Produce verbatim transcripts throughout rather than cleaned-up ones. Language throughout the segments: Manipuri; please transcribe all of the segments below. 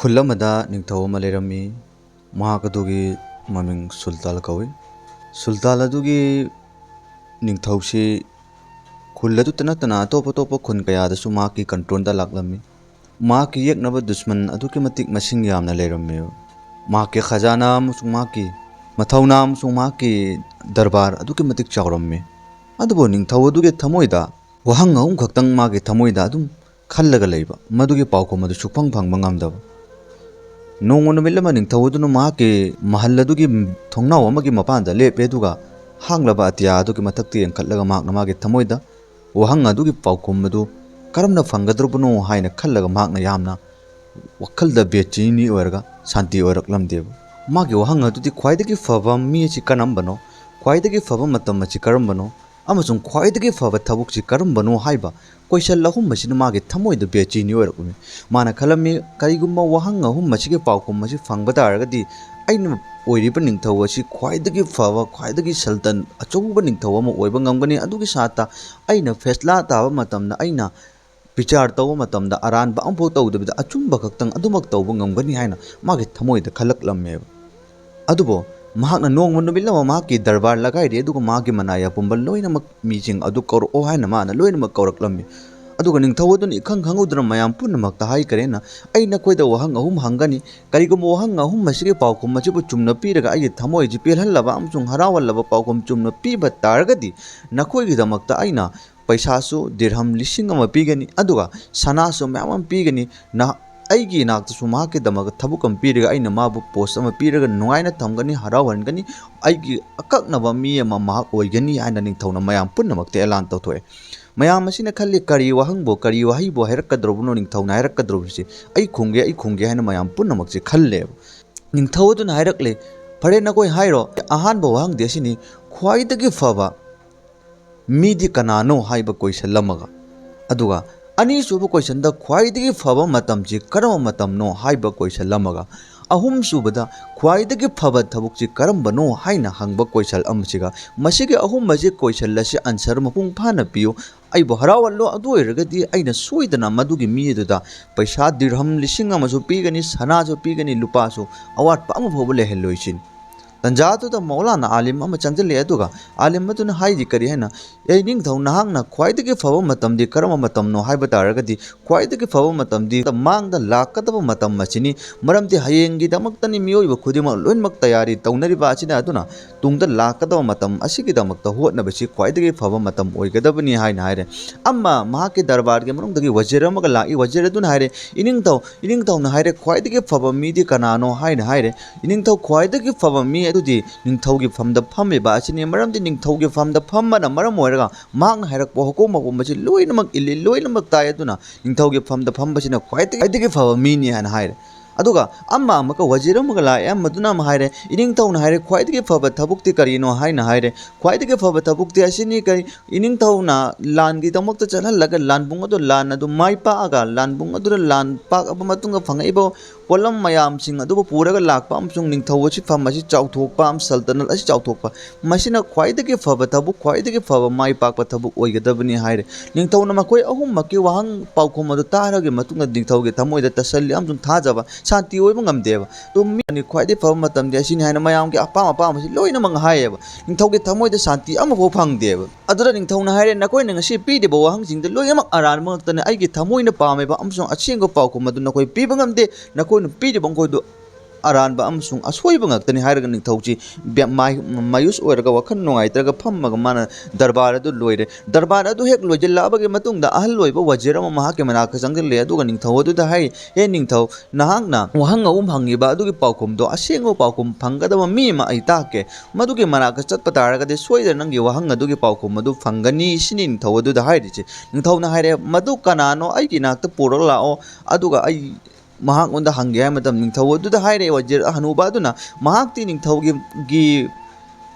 ꯈꯨꯜ ꯑꯃꯗ ꯅꯤꯡꯊꯧ ꯑꯃ ꯂꯩꯔꯝꯃꯤ꯫ ꯃꯍꯥꯛ ꯑꯗꯨꯒꯤ ꯃꯃꯤꯡ ꯁꯨꯜꯇꯥꯜ ꯀꯧꯏ꯫ ꯁꯨꯜꯇꯥꯜ ꯑꯗꯨꯒꯤ ꯅꯤꯡꯊꯧꯁꯤ ꯈꯨꯜ ꯑꯗꯨꯇ ꯅꯠꯇꯅ ꯑꯇꯣꯞ ꯑꯇꯣꯞꯄ ꯈꯨꯟ ꯀꯌꯥꯗꯁꯨ ꯃꯍꯥꯛꯀꯤ ꯀꯟꯇ꯭ꯔꯣꯜꯗ ꯂꯥꯛꯂꯝꯃꯤ꯫ ꯃꯍꯥꯛꯀꯤ ꯌꯦꯛꯅꯕ ꯗꯨꯁꯃꯟ ꯑꯗꯨꯛꯀꯤ ꯃꯇꯤꯛ ꯃꯁꯤꯡ ꯌꯥꯝꯅ ꯂꯩꯔꯝꯃꯦꯕ꯫ ꯃꯍꯥꯛꯀꯤ ꯈꯖꯥꯅꯥ ꯑꯃꯁꯨꯡ ꯃꯍꯥꯛꯀꯤ ꯃꯊꯧꯅꯥ ꯑꯃꯁꯨꯡ ꯃꯍꯥꯛꯀꯤ ꯗꯔꯕꯥꯔ ꯑꯗꯨꯛꯀꯤ ꯃꯇꯤꯛ ꯆꯥꯎꯔꯝꯃꯤ꯫ ꯑꯗꯨꯕꯨ ꯅꯤꯡꯊꯧ ꯑꯗꯨꯒꯤ ꯊꯃꯣꯏꯗ ꯋꯥꯍꯪ ꯑꯍꯨꯝ ꯈꯛꯇꯪ ꯃꯥꯒꯤ ꯊꯃꯣꯏꯗ ꯑꯗꯨꯝ ꯈꯜꯂꯒ ꯂꯩꯕ, ꯃꯗꯨꯒꯤ ꯄꯥꯎꯈꯨꯝ ꯑꯗꯨ ꯁꯨꯛꯐꯪ ꯐꯪꯕ ꯉꯝꯗꯕ꯫ ꯅꯣꯡꯃ ꯅꯨꯃꯤꯠ ꯑꯃ ꯅꯤꯡꯊꯧ ꯑꯗꯨꯅ ꯃꯍꯥꯛꯀꯤ ꯃꯍꯜ ꯑꯗꯨꯒꯤ ꯊꯣꯡꯅꯥꯎ ꯑꯃꯒꯤ ꯃꯄꯥꯟꯗ ꯂꯦꯞꯄꯦ, ꯑꯗꯨꯒ ꯍꯥꯡꯂꯕ ꯑꯇꯤꯌꯥ ꯑꯗꯨꯒꯤ ꯃꯊꯛꯇ ꯌꯦꯡꯈꯠꯂꯒ ꯃꯍꯥꯛꯅ ꯃꯥꯒꯤ ꯊꯃꯣꯏꯗ ꯋꯥꯍꯪ ꯑꯗꯨꯒꯤ ꯄꯥꯎꯈꯨꯝ ꯑꯗꯨ ꯀꯔꯝꯅ ꯐꯪꯒꯗꯧꯔꯕꯅꯣ ꯍꯥꯏꯅ ꯈꯜꯂꯒ ꯃꯍꯥꯛꯅ ꯌꯥꯝꯅ ꯋꯥꯈꯜꯗ ꯕꯦꯆꯦꯅꯤ ꯑꯣꯏꯔꯒ ꯁꯥꯟꯇꯤ ꯑꯣꯏꯔꯛꯂꯝꯗꯦꯕ꯫ ꯃꯥꯒꯤ ꯋꯥꯍꯪ ꯑꯗꯨꯗꯤ ꯈ꯭ꯋꯥꯏꯗꯒꯤ ꯐꯕ ꯃꯤ ꯑꯁꯤ ꯀꯔꯝꯕꯅꯣ, ꯈ꯭ꯋꯥꯏꯗꯒꯤ ꯐꯕ ꯃꯇꯝ ꯑꯁꯤ ꯀꯔꯝꯕꯅꯣ, ꯑꯃꯁꯨꯡ ꯈ꯭ꯋꯥꯏꯗꯒꯤ ꯐꯕ ꯊꯕꯛꯁꯤ ꯀꯔꯝꯕꯅꯣ ꯍꯥꯏꯕ ꯀꯣꯏꯁꯟ ꯑꯍꯨꯝ ꯑꯁꯤꯅ ꯃꯥꯒꯤ ꯊꯃꯣꯏꯗ ꯕꯦꯆꯦꯅꯤ ꯑꯣꯏꯔꯛꯂꯝꯃꯤ꯫ ꯃꯥꯅ ꯈꯜꯂꯝꯃꯤ, "ꯀꯔꯤꯒꯨꯝꯕ ꯋꯥꯍꯪ ꯑꯍꯨꯝ ꯑꯁꯤꯒꯤ ꯄꯥꯎꯈꯨꯝ ꯑꯁꯤ ꯐꯪꯕ ꯇꯥꯔꯒꯗꯤ ꯑꯩꯅ ꯑꯣꯏꯔꯤꯕ ꯅꯤꯡꯊꯧ ꯑꯁꯤ ꯈ꯭ꯋꯥꯏꯗꯒꯤ ꯐꯕ, ꯈ꯭ꯋꯥꯏꯗꯒꯤ ꯁꯜꯇꯟ ꯑꯆꯧꯕ ꯅꯤꯡꯊꯧ ꯑꯃ ꯑꯣꯏꯕ ꯉꯝꯒꯅꯤ꯫ ꯑꯗꯨꯒꯤ ꯁꯥꯠꯇ ꯑꯩꯅ ꯐꯦꯁꯂꯥ ꯇꯥꯕ ꯃꯇꯝꯗ, ꯑꯩꯅ ꯕꯤꯆꯥꯔ ꯇꯧꯕ ꯃꯇꯝꯗ ꯑꯔꯥꯟꯕ ꯑꯃꯐꯥꯎ ꯇꯧꯗꯕꯤꯗ ꯑꯆꯨꯝꯕ ꯈꯛꯇꯪ ꯑꯗꯨꯃꯛ ꯇꯧꯕ ꯉꯝꯒꯅꯤ" ꯍꯥꯏꯅ ꯃꯥꯒꯤ ꯊꯃꯣꯏꯗ ꯈꯜꯂꯛꯂꯝꯃꯦꯕ꯫ ꯑꯗꯨꯕꯨ ꯃꯍꯥꯛꯅ ꯅꯣꯡꯃ ꯅꯨꯃꯤꯠ ꯑꯃ ꯃꯍꯥꯛꯀꯤ ꯗꯔꯕꯥꯔ ꯂꯒꯥꯏꯔꯦ, ꯑꯗꯨꯒ ꯃꯥꯒꯤ ꯃꯅꯥꯏ ꯑꯄꯨꯝꯕ ꯂꯣꯏꯅꯃꯛ ꯃꯤꯁꯤꯡ ꯑꯗꯨ ꯀꯧꯔꯛꯑꯣ ꯍꯥꯏꯅ ꯃꯥꯅ ꯂꯣꯏꯅꯃꯛ ꯀꯧꯔꯛꯂꯝꯃꯤ꯫ ꯑꯗꯨꯒ ꯅꯤꯡꯊꯧ ꯑꯗꯨꯅ ꯏꯈꯪ ꯈꯪꯍꯧꯗꯅ ꯃꯌꯥꯝ ꯄꯨꯝꯅꯃꯛꯇ ꯍꯥꯏꯈ꯭ꯔꯦꯅ, "ꯑꯩ ꯅꯈꯣꯏꯗ ꯋꯥꯍꯪ ꯑꯍꯨꯝ ꯍꯪꯒꯅꯤ꯫ ꯀꯔꯤꯒꯨꯝꯕ ꯋꯥꯍꯪ ꯑꯍꯨꯝ ꯑꯁꯤꯒꯤ ꯄꯥꯎꯈꯨꯝ ꯑꯁꯤꯕꯨ ꯆꯨꯝꯅ ꯄꯤꯔꯒ ꯑꯩꯒꯤ ꯊꯃꯣꯏꯁꯤ ꯄꯦꯜꯍꯜꯂꯕ ꯑꯃꯁꯨꯡ ꯍꯔꯥꯎꯍꯜꯂꯕ ꯄꯥꯎꯈꯨꯝ ꯆꯨꯝꯅ ꯄꯤꯕ ꯇꯥꯔꯒꯗꯤ ꯅꯈꯣꯏꯒꯤꯗꯃꯛꯇ ꯑꯩꯅ ꯄꯩꯁꯥꯁꯨ ꯗꯤꯔꯍꯝ ꯂꯤꯁꯤꯡ ꯑꯃ ꯄꯤꯒꯅꯤ, ꯑꯗꯨꯒ ꯁꯅꯥꯁꯨ ꯃꯌꯥꯝ ꯑꯃ ꯄꯤꯒꯅꯤ꯫ ꯅ-, ꯑꯩꯒꯤ ꯏꯅꯥꯛꯇꯁꯨ ꯃꯍꯥꯛꯀꯤꯗꯃꯛꯇ ꯊꯕꯛ ꯑꯃ ꯄꯤꯔꯒ ꯑꯩꯅ ꯃꯥꯕꯨ ꯄꯣꯁ ꯑꯃ ꯄꯤꯔꯒ ꯅꯨꯡꯉꯥꯏꯅ ꯊꯝꯒꯅꯤ, ꯍꯔꯥꯎꯍꯟꯒꯅꯤ꯫ ꯑꯩꯒꯤ ꯑꯀꯛꯅꯕ ꯃꯤ ꯑꯃ ꯃꯍꯥꯛ ꯑꯣꯏꯒꯅꯤ" ꯍꯥꯏꯅ ꯅꯤꯡꯊꯧꯅ ꯃꯌꯥꯝ ꯄꯨꯝꯅꯃꯛꯇ ꯑꯦꯂꯥꯟ ꯇꯧꯊꯣꯛꯑꯦ꯫ ꯃꯌꯥꯝ ꯑꯁꯤꯅ ꯈꯜꯂꯤ, "ꯀꯔꯤ ꯋꯥꯍꯪꯕꯨ, ꯀꯔꯤ ꯋꯥꯍꯩꯕꯨ ꯍꯥꯏꯔꯛꯀꯗꯧꯔꯕꯅꯣ ꯅꯤꯡꯊꯧꯅ ꯍꯥꯏꯔꯛꯀꯗꯧꯔꯤꯕꯁꯤ? ꯑꯩ ꯈꯨꯝꯒꯦ, ꯑꯩ ꯈꯨꯝꯒꯦ" ꯍꯥꯏꯅ ꯃꯌꯥꯝ ꯄꯨꯝꯅꯃꯛꯁꯦ ꯈꯜꯂꯦꯕ꯫ ꯅꯤꯡꯊꯧ ꯑꯗꯨꯅ ꯍꯥꯏꯔꯛꯂꯦ, "ꯐꯔꯦ, ꯅꯈꯣꯏ ꯍꯥꯏꯔꯣ, ꯑꯍꯥꯟꯕ ꯋꯥꯍꯪꯗꯤ ꯑꯁꯤꯅꯤ, ꯈ꯭ꯋꯥꯏꯗꯒꯤ ꯐꯕ ꯃꯤꯗꯤ ꯀꯅꯥꯅꯣ ꯍꯥꯏꯕ ꯀꯣꯏꯁꯟ ꯑꯃꯒ, ꯑꯗꯨꯒ ꯑꯅꯤꯁꯨꯕ ꯀꯣꯏꯁꯟꯗ ꯈ꯭ꯋꯥꯏꯗꯒꯤ ꯐꯕ ꯃꯇꯝꯁꯤ ꯀꯔꯝꯕ ꯃꯇꯝꯅꯣ ꯍꯥꯏꯕ ꯀꯣꯏꯁꯟ ꯑꯃꯒ, ꯑꯍꯨꯝꯁꯨꯕꯗ, ꯈ꯭ꯋꯥꯏꯗꯒꯤ ꯐꯕ ꯊꯕꯛꯁꯤ ꯀꯔꯝꯕꯅꯣ ꯍꯥꯏꯅ ꯍꯪꯕ ꯀꯣꯏꯁꯟ ꯑꯃꯁꯤꯒ, ꯃꯁꯤꯒꯤ ꯑꯍꯨꯝ ꯑꯁꯤ ꯀꯣꯏꯁꯟ ꯑꯁꯤ ꯑꯟꯁꯔ ꯃꯄꯨꯡ ꯐꯥꯅ ꯄꯤꯌꯨ, ꯑꯩꯕꯨ ꯍꯔꯥꯎꯍꯜꯂꯣ, ꯑꯗꯨ ꯑꯣꯏꯔꯒꯗꯤ ꯑꯩꯅ ꯁꯣꯏꯗꯅ ꯃꯗꯨꯒꯤ ꯃꯤ ꯑꯗꯨꯗ ꯄꯩꯁꯥ ꯗꯤꯔꯍꯝ ꯂꯤꯁꯤꯡ ꯑꯃꯁꯨ ꯄꯤꯒꯅꯤ, ꯁꯅꯥꯁꯨ ꯄꯤꯒꯅꯤ, ꯂꯨꯄꯥꯁꯨ ꯑꯋꯥꯠꯄ ꯑꯃꯐꯥꯎꯕ ꯂꯩꯍꯜꯂꯣꯏ ꯁꯤꯅꯤ꯫ ꯇꯟꯖꯥ ꯑꯗꯨꯗ ꯃꯧꯂꯥꯅꯥ ꯑꯥꯂꯤꯝ ꯑꯃ ꯆꯪꯁꯤꯜꯂꯛꯑꯦ, ꯑꯗꯨꯒ ꯑꯥꯂꯤꯝ ꯑꯗꯨꯅ ꯍꯥꯏꯔꯤ ꯀꯔꯤ ꯍꯥꯏꯅ, "ꯑꯦ ꯅꯤꯡꯊꯧ, ꯅꯍꯥꯛꯅ ꯈ꯭ꯋꯥꯏꯗꯒꯤ ꯐꯕ ꯃꯇꯝꯗꯤ ꯀꯔꯝꯕ ꯃꯇꯝꯅꯣ ꯍꯥꯏꯕ ꯇꯥꯔꯒꯗꯤ, ꯈ꯭ꯋꯥꯏꯗꯒꯤ ꯐꯕ ꯃꯇꯝꯗꯤ ꯃꯥꯡꯗ ꯂꯥꯛꯀꯗꯕ ꯃꯇꯝ ꯑꯁꯤꯅꯤ꯫ ꯃꯔꯝꯗꯤ ꯍꯌꯦꯡꯒꯤꯗꯃꯛꯇꯅꯤ ꯃꯤꯑꯣꯏꯕ ꯈꯨꯗꯤꯡꯃꯛ ꯂꯣꯏꯅꯃꯛ ꯇꯌꯥꯔꯤ ꯇꯧꯅꯔꯤꯕ ꯑꯁꯤꯅ, ꯑꯗꯨꯅ ꯇꯨꯡꯗ ꯂꯥꯛꯀꯗꯕ ꯃꯇꯝ ꯑꯁꯤꯒꯤꯗꯃꯛꯇ ꯍꯣꯠꯅꯕꯁꯤ ꯈ꯭ꯋꯥꯏꯗꯒꯤ ꯐꯕ ꯃꯇꯝ ꯑꯣꯏꯒꯗꯕꯅꯤ" ꯍꯥꯏꯅ ꯍꯥꯏꯔꯦ꯫ ꯑꯃ ꯃꯍꯥꯛꯀꯤ ꯗꯔꯕꯥꯔꯒꯤ ꯃꯅꯨꯡꯗꯒꯤ ꯋꯖꯤꯔ ꯑꯃꯒ ꯂꯥꯛꯏ꯫ ꯋꯖꯤꯔ ꯑꯗꯨꯅ ꯍꯥꯏꯔꯦ, "ꯏꯅꯤꯡꯊꯧ, ꯏꯅꯤꯡꯊꯧꯅ ꯍꯥꯏꯔꯦ, ꯈ꯭ꯋꯥꯏꯗꯒꯤ ꯐꯕ ꯃꯤꯗꯤ ꯀꯅꯥꯅꯣ?" ꯍꯥꯏꯅ ꯍꯥꯏꯔꯦ꯫ ꯏꯅꯤꯡꯊꯧ, ꯈ꯭ꯋꯥꯏꯗꯒꯤ ꯐꯕ ꯃꯤ ꯑꯗꯨꯗꯤ ꯅꯤꯡꯊꯧꯒꯤ ꯐꯝꯗ ꯐꯝꯃꯤꯕ ꯑꯁꯤꯅꯤ꯫ ꯃꯔꯝꯗꯤ ꯅꯤꯡꯊꯧꯒꯤ ꯐꯝꯗ ꯐꯝꯕꯅ ꯃꯔꯝ ꯑꯣꯏꯔꯒ ꯃꯍꯥꯛꯅ ꯍꯥꯏꯔꯛꯄ ꯍꯨꯀꯨꯝ ꯍꯨꯀꯨꯝ ꯑꯁꯤ ꯂꯣꯏꯅꯃꯛ ꯏꯜꯂꯤ, ꯂꯣꯏꯅꯃꯛ ꯇꯥꯏ꯫ ꯑꯗꯨꯅ ꯅꯤꯡꯊꯧꯒꯤ ꯐꯝꯗ ꯐꯝꯕꯁꯤꯅ ꯈ꯭ꯋꯥꯏꯗꯒꯤ, ꯈ꯭ꯋꯥꯏꯗꯒꯤ ꯐꯕ ꯃꯤꯅꯤ ꯍꯥꯏꯅ ꯍꯥꯏꯔꯦ꯫ ꯑꯗꯨꯒ ꯑꯃ ꯑꯃꯨꯛꯀ ꯋꯖꯤꯔ ꯑꯃꯒ ꯂꯥꯛꯑꯦ, ꯑꯃꯗꯨꯅ ꯑꯃ ꯍꯥꯏꯔꯦ, "ꯏꯅꯤꯡꯊꯧꯅ ꯍꯥꯏꯔꯦ, ꯈ꯭ꯋꯥꯏꯗꯒꯤ ꯐꯕ ꯊꯕꯛꯇꯤ ꯀꯔꯤꯅꯣ?" ꯍꯥꯏꯅ ꯍꯥꯏꯔꯦ꯫ "ꯈ꯭ꯋꯥꯏꯗꯒꯤ ꯐꯕ ꯊꯕꯛꯇꯤ ꯑꯁꯤꯅꯤ, ꯀꯔꯤ, ꯏꯅꯤꯡꯊꯧꯅ ꯂꯥꯟꯒꯤꯗꯃꯛꯇ ꯆꯠꯍꯜꯂꯒ ꯂꯥꯟꯕꯨꯡ ꯑꯗꯨ, ꯂꯥꯟ ꯑꯗꯨ ꯃꯥꯏ ꯄꯥꯛꯑꯒ ꯂꯥꯟꯕꯨꯡ ꯑꯗꯨꯗ ꯂꯥꯟ ꯄꯥꯛꯑꯕ ꯃꯇꯨꯡꯗ ꯐꯪꯉꯛꯏꯕ ꯄꯣꯠꯂꯝ ꯃꯌꯥꯝꯁꯤꯡ ꯑꯗꯨꯕꯨ ꯄꯨꯔꯒ ꯂꯥꯛꯄ ꯑꯃꯁꯨꯡ ꯅꯤꯡꯊꯧ ꯑꯁꯤ ꯐꯝ ꯑꯁꯤ ꯆꯥꯎꯊꯣꯛꯄ ꯑꯃ, ꯁꯜꯇꯅꯠ ꯑꯁꯤ ꯆꯥꯎꯊꯣꯛꯄ, ꯃꯁꯤꯅ ꯈ꯭ꯋꯥꯏꯗꯒꯤ ꯐꯕ ꯊꯕꯛ, ꯈ꯭ꯋꯥꯏꯗꯒꯤ ꯐꯕ ꯃꯥꯏ ꯄꯥꯛꯄ ꯊꯕꯛ ꯑꯣꯏꯒꯗꯕꯅꯤ" ꯍꯥꯏꯔꯦ꯫ ꯅꯤꯡꯊꯧꯅ ꯃꯈꯣꯏ ꯑꯍꯨꯝꯃꯛꯀꯤ ꯋꯥꯍꯪ ꯄꯥꯎꯈꯨꯝ ꯑꯗꯨ ꯇꯥꯔꯕ ꯃꯇꯨꯡꯗ ꯅꯤꯡꯊꯧꯒꯤ ꯊꯃꯣꯏꯗ ꯇꯁꯜꯂꯤ ꯑꯃꯁꯨꯡ ꯊꯥꯖꯕ, ꯁꯥꯟꯇꯤ ꯑꯣꯏꯕ ꯉꯝꯗꯦꯕ꯫ ꯑꯗꯨꯝ ꯃꯤ ꯈ꯭ꯋꯥꯏꯗꯒꯤ ꯐꯕ ꯃꯇꯝꯗꯤ ꯑꯁꯤꯅꯤ ꯍꯥꯏꯅ ꯃꯌꯥꯝꯒꯤ ꯑꯄꯥꯝ ꯑꯄꯥꯝꯕꯁꯤ ꯂꯣꯏꯅꯃꯛ ꯍꯥꯏꯌꯦꯕ꯫ ꯅꯤꯡꯊꯧꯒꯤ ꯊꯃꯣꯏꯗ ꯁꯥꯟꯇꯤ ꯑꯃꯐꯥꯎ ꯐꯪꯗꯦꯕ꯫ ꯑꯗꯨꯗ ꯅꯤꯡꯊꯧꯅ ꯍꯥꯏꯔꯦ, "ꯅꯈꯣꯏꯅ ꯉꯁꯤ ꯄꯤꯔꯤꯕ ꯋꯥꯍꯪꯁꯤꯡꯗ ꯂꯣꯏꯅꯃꯛ ꯑꯔꯥꯟꯕ ꯉꯥꯛꯇꯅꯤ꯫ ꯑꯩꯒꯤ ꯊꯃꯣꯏꯅ ꯄꯥꯝꯃꯤꯕ ꯑꯃꯁꯨꯡ ꯑꯁꯦꯡꯕ ꯄꯥꯎꯈꯨꯝ ꯑꯗꯨ ꯅꯈꯣꯏ ꯄꯤꯕ ꯉꯝꯗꯦ꯫ ꯅꯈꯣꯏꯅ ꯄꯤꯔꯤꯕ ꯃꯈꯣꯏꯗꯨ ꯑꯔꯥꯟꯕ ꯑꯃꯁꯨꯡ ꯑꯁꯣꯏꯕ ꯉꯥꯛꯇꯅꯤ" ꯍꯥꯏꯔꯒ ꯅꯤꯡꯊꯧꯁꯤ ꯕꯦ-, ꯃꯥꯏ-, ꯃꯥꯌꯨꯁ ꯑꯣꯏꯔꯒ, ꯋꯥꯈꯜ ꯅꯨꯡꯉꯥꯏꯇ꯭ꯔꯒ ꯐꯝꯃꯒ ꯃꯥꯅ ꯗꯔꯕꯥꯔ ꯑꯗꯨ ꯂꯣꯏꯔꯦ꯫ ꯗꯔꯕꯥꯔ ꯑꯗꯨ ꯍꯦꯛ ꯂꯣꯏꯁꯤꯜꯂꯛꯑꯕꯒꯤ ꯃꯇꯨꯡꯗ ꯑꯍꯜ ꯑꯣꯏꯕ ꯋꯖꯤꯔ ꯑꯃ ꯃꯍꯥꯛꯀꯤ ꯃꯅꯥꯛꯇ ꯆꯪꯁꯤꯜꯂꯛꯑꯦ, ꯑꯗꯨꯒ ꯅꯤꯡꯊꯧ ꯑꯗꯨꯗ ꯍꯥꯏ, "ꯍꯦ ꯅꯤꯡꯊꯧ, ꯅꯍꯥꯛꯅ ꯋꯥꯍꯪ ꯑꯍꯨꯝ ꯍꯪꯉꯤꯕ ꯑꯗꯨꯒꯤ ꯄꯥꯎꯈꯨꯝꯗꯣ, ꯑꯁꯦꯡꯕ ꯄꯥꯎꯈꯨꯝ ꯐꯪꯒꯗꯕ ꯃꯤ ꯑꯃ ꯑꯩ ꯇꯥꯛꯀꯦ꯫ ꯃꯗꯨꯒꯤ ꯃꯅꯥꯛꯇ ꯆꯠꯄ ꯇꯥꯔꯒꯗꯤ ꯁꯣꯏꯗꯅ ꯅꯪꯒꯤ ꯋꯥꯍꯪ ꯑꯗꯨꯒꯤ ꯄꯥꯎꯈꯨꯝ ꯑꯗꯨ ꯐꯪꯒꯅꯤ" ꯁꯤꯅꯤ ꯅꯤꯡꯊꯧ ꯑꯗꯨꯗ ꯍꯥꯏꯔꯤꯁꯦ꯫ ꯅꯤꯡꯊꯧꯅ ꯍꯥꯏꯔꯦ, "ꯃꯗꯨ ꯀꯅꯥꯅꯣ? ꯑꯩꯒꯤ ꯏꯅꯥꯛꯇ ꯄꯨꯔꯒ ꯂꯥꯛꯑꯣ, ꯑꯗꯨꯒ ꯑꯩ ꯃꯍꯥꯛꯉꯣꯟꯗ ꯍꯪꯒꯦ" ꯍꯥꯏꯕ ꯃꯇꯝ ꯅꯤꯡꯊꯧ ꯑꯗꯨꯗ ꯍꯥꯏꯔꯦ, ꯋꯖꯤꯔ ꯍꯅꯨꯕ ꯑꯗꯨꯅ, ꯃꯍꯥꯛꯇꯤ ꯅꯤꯡꯊꯧꯒꯤ, ꯒꯤ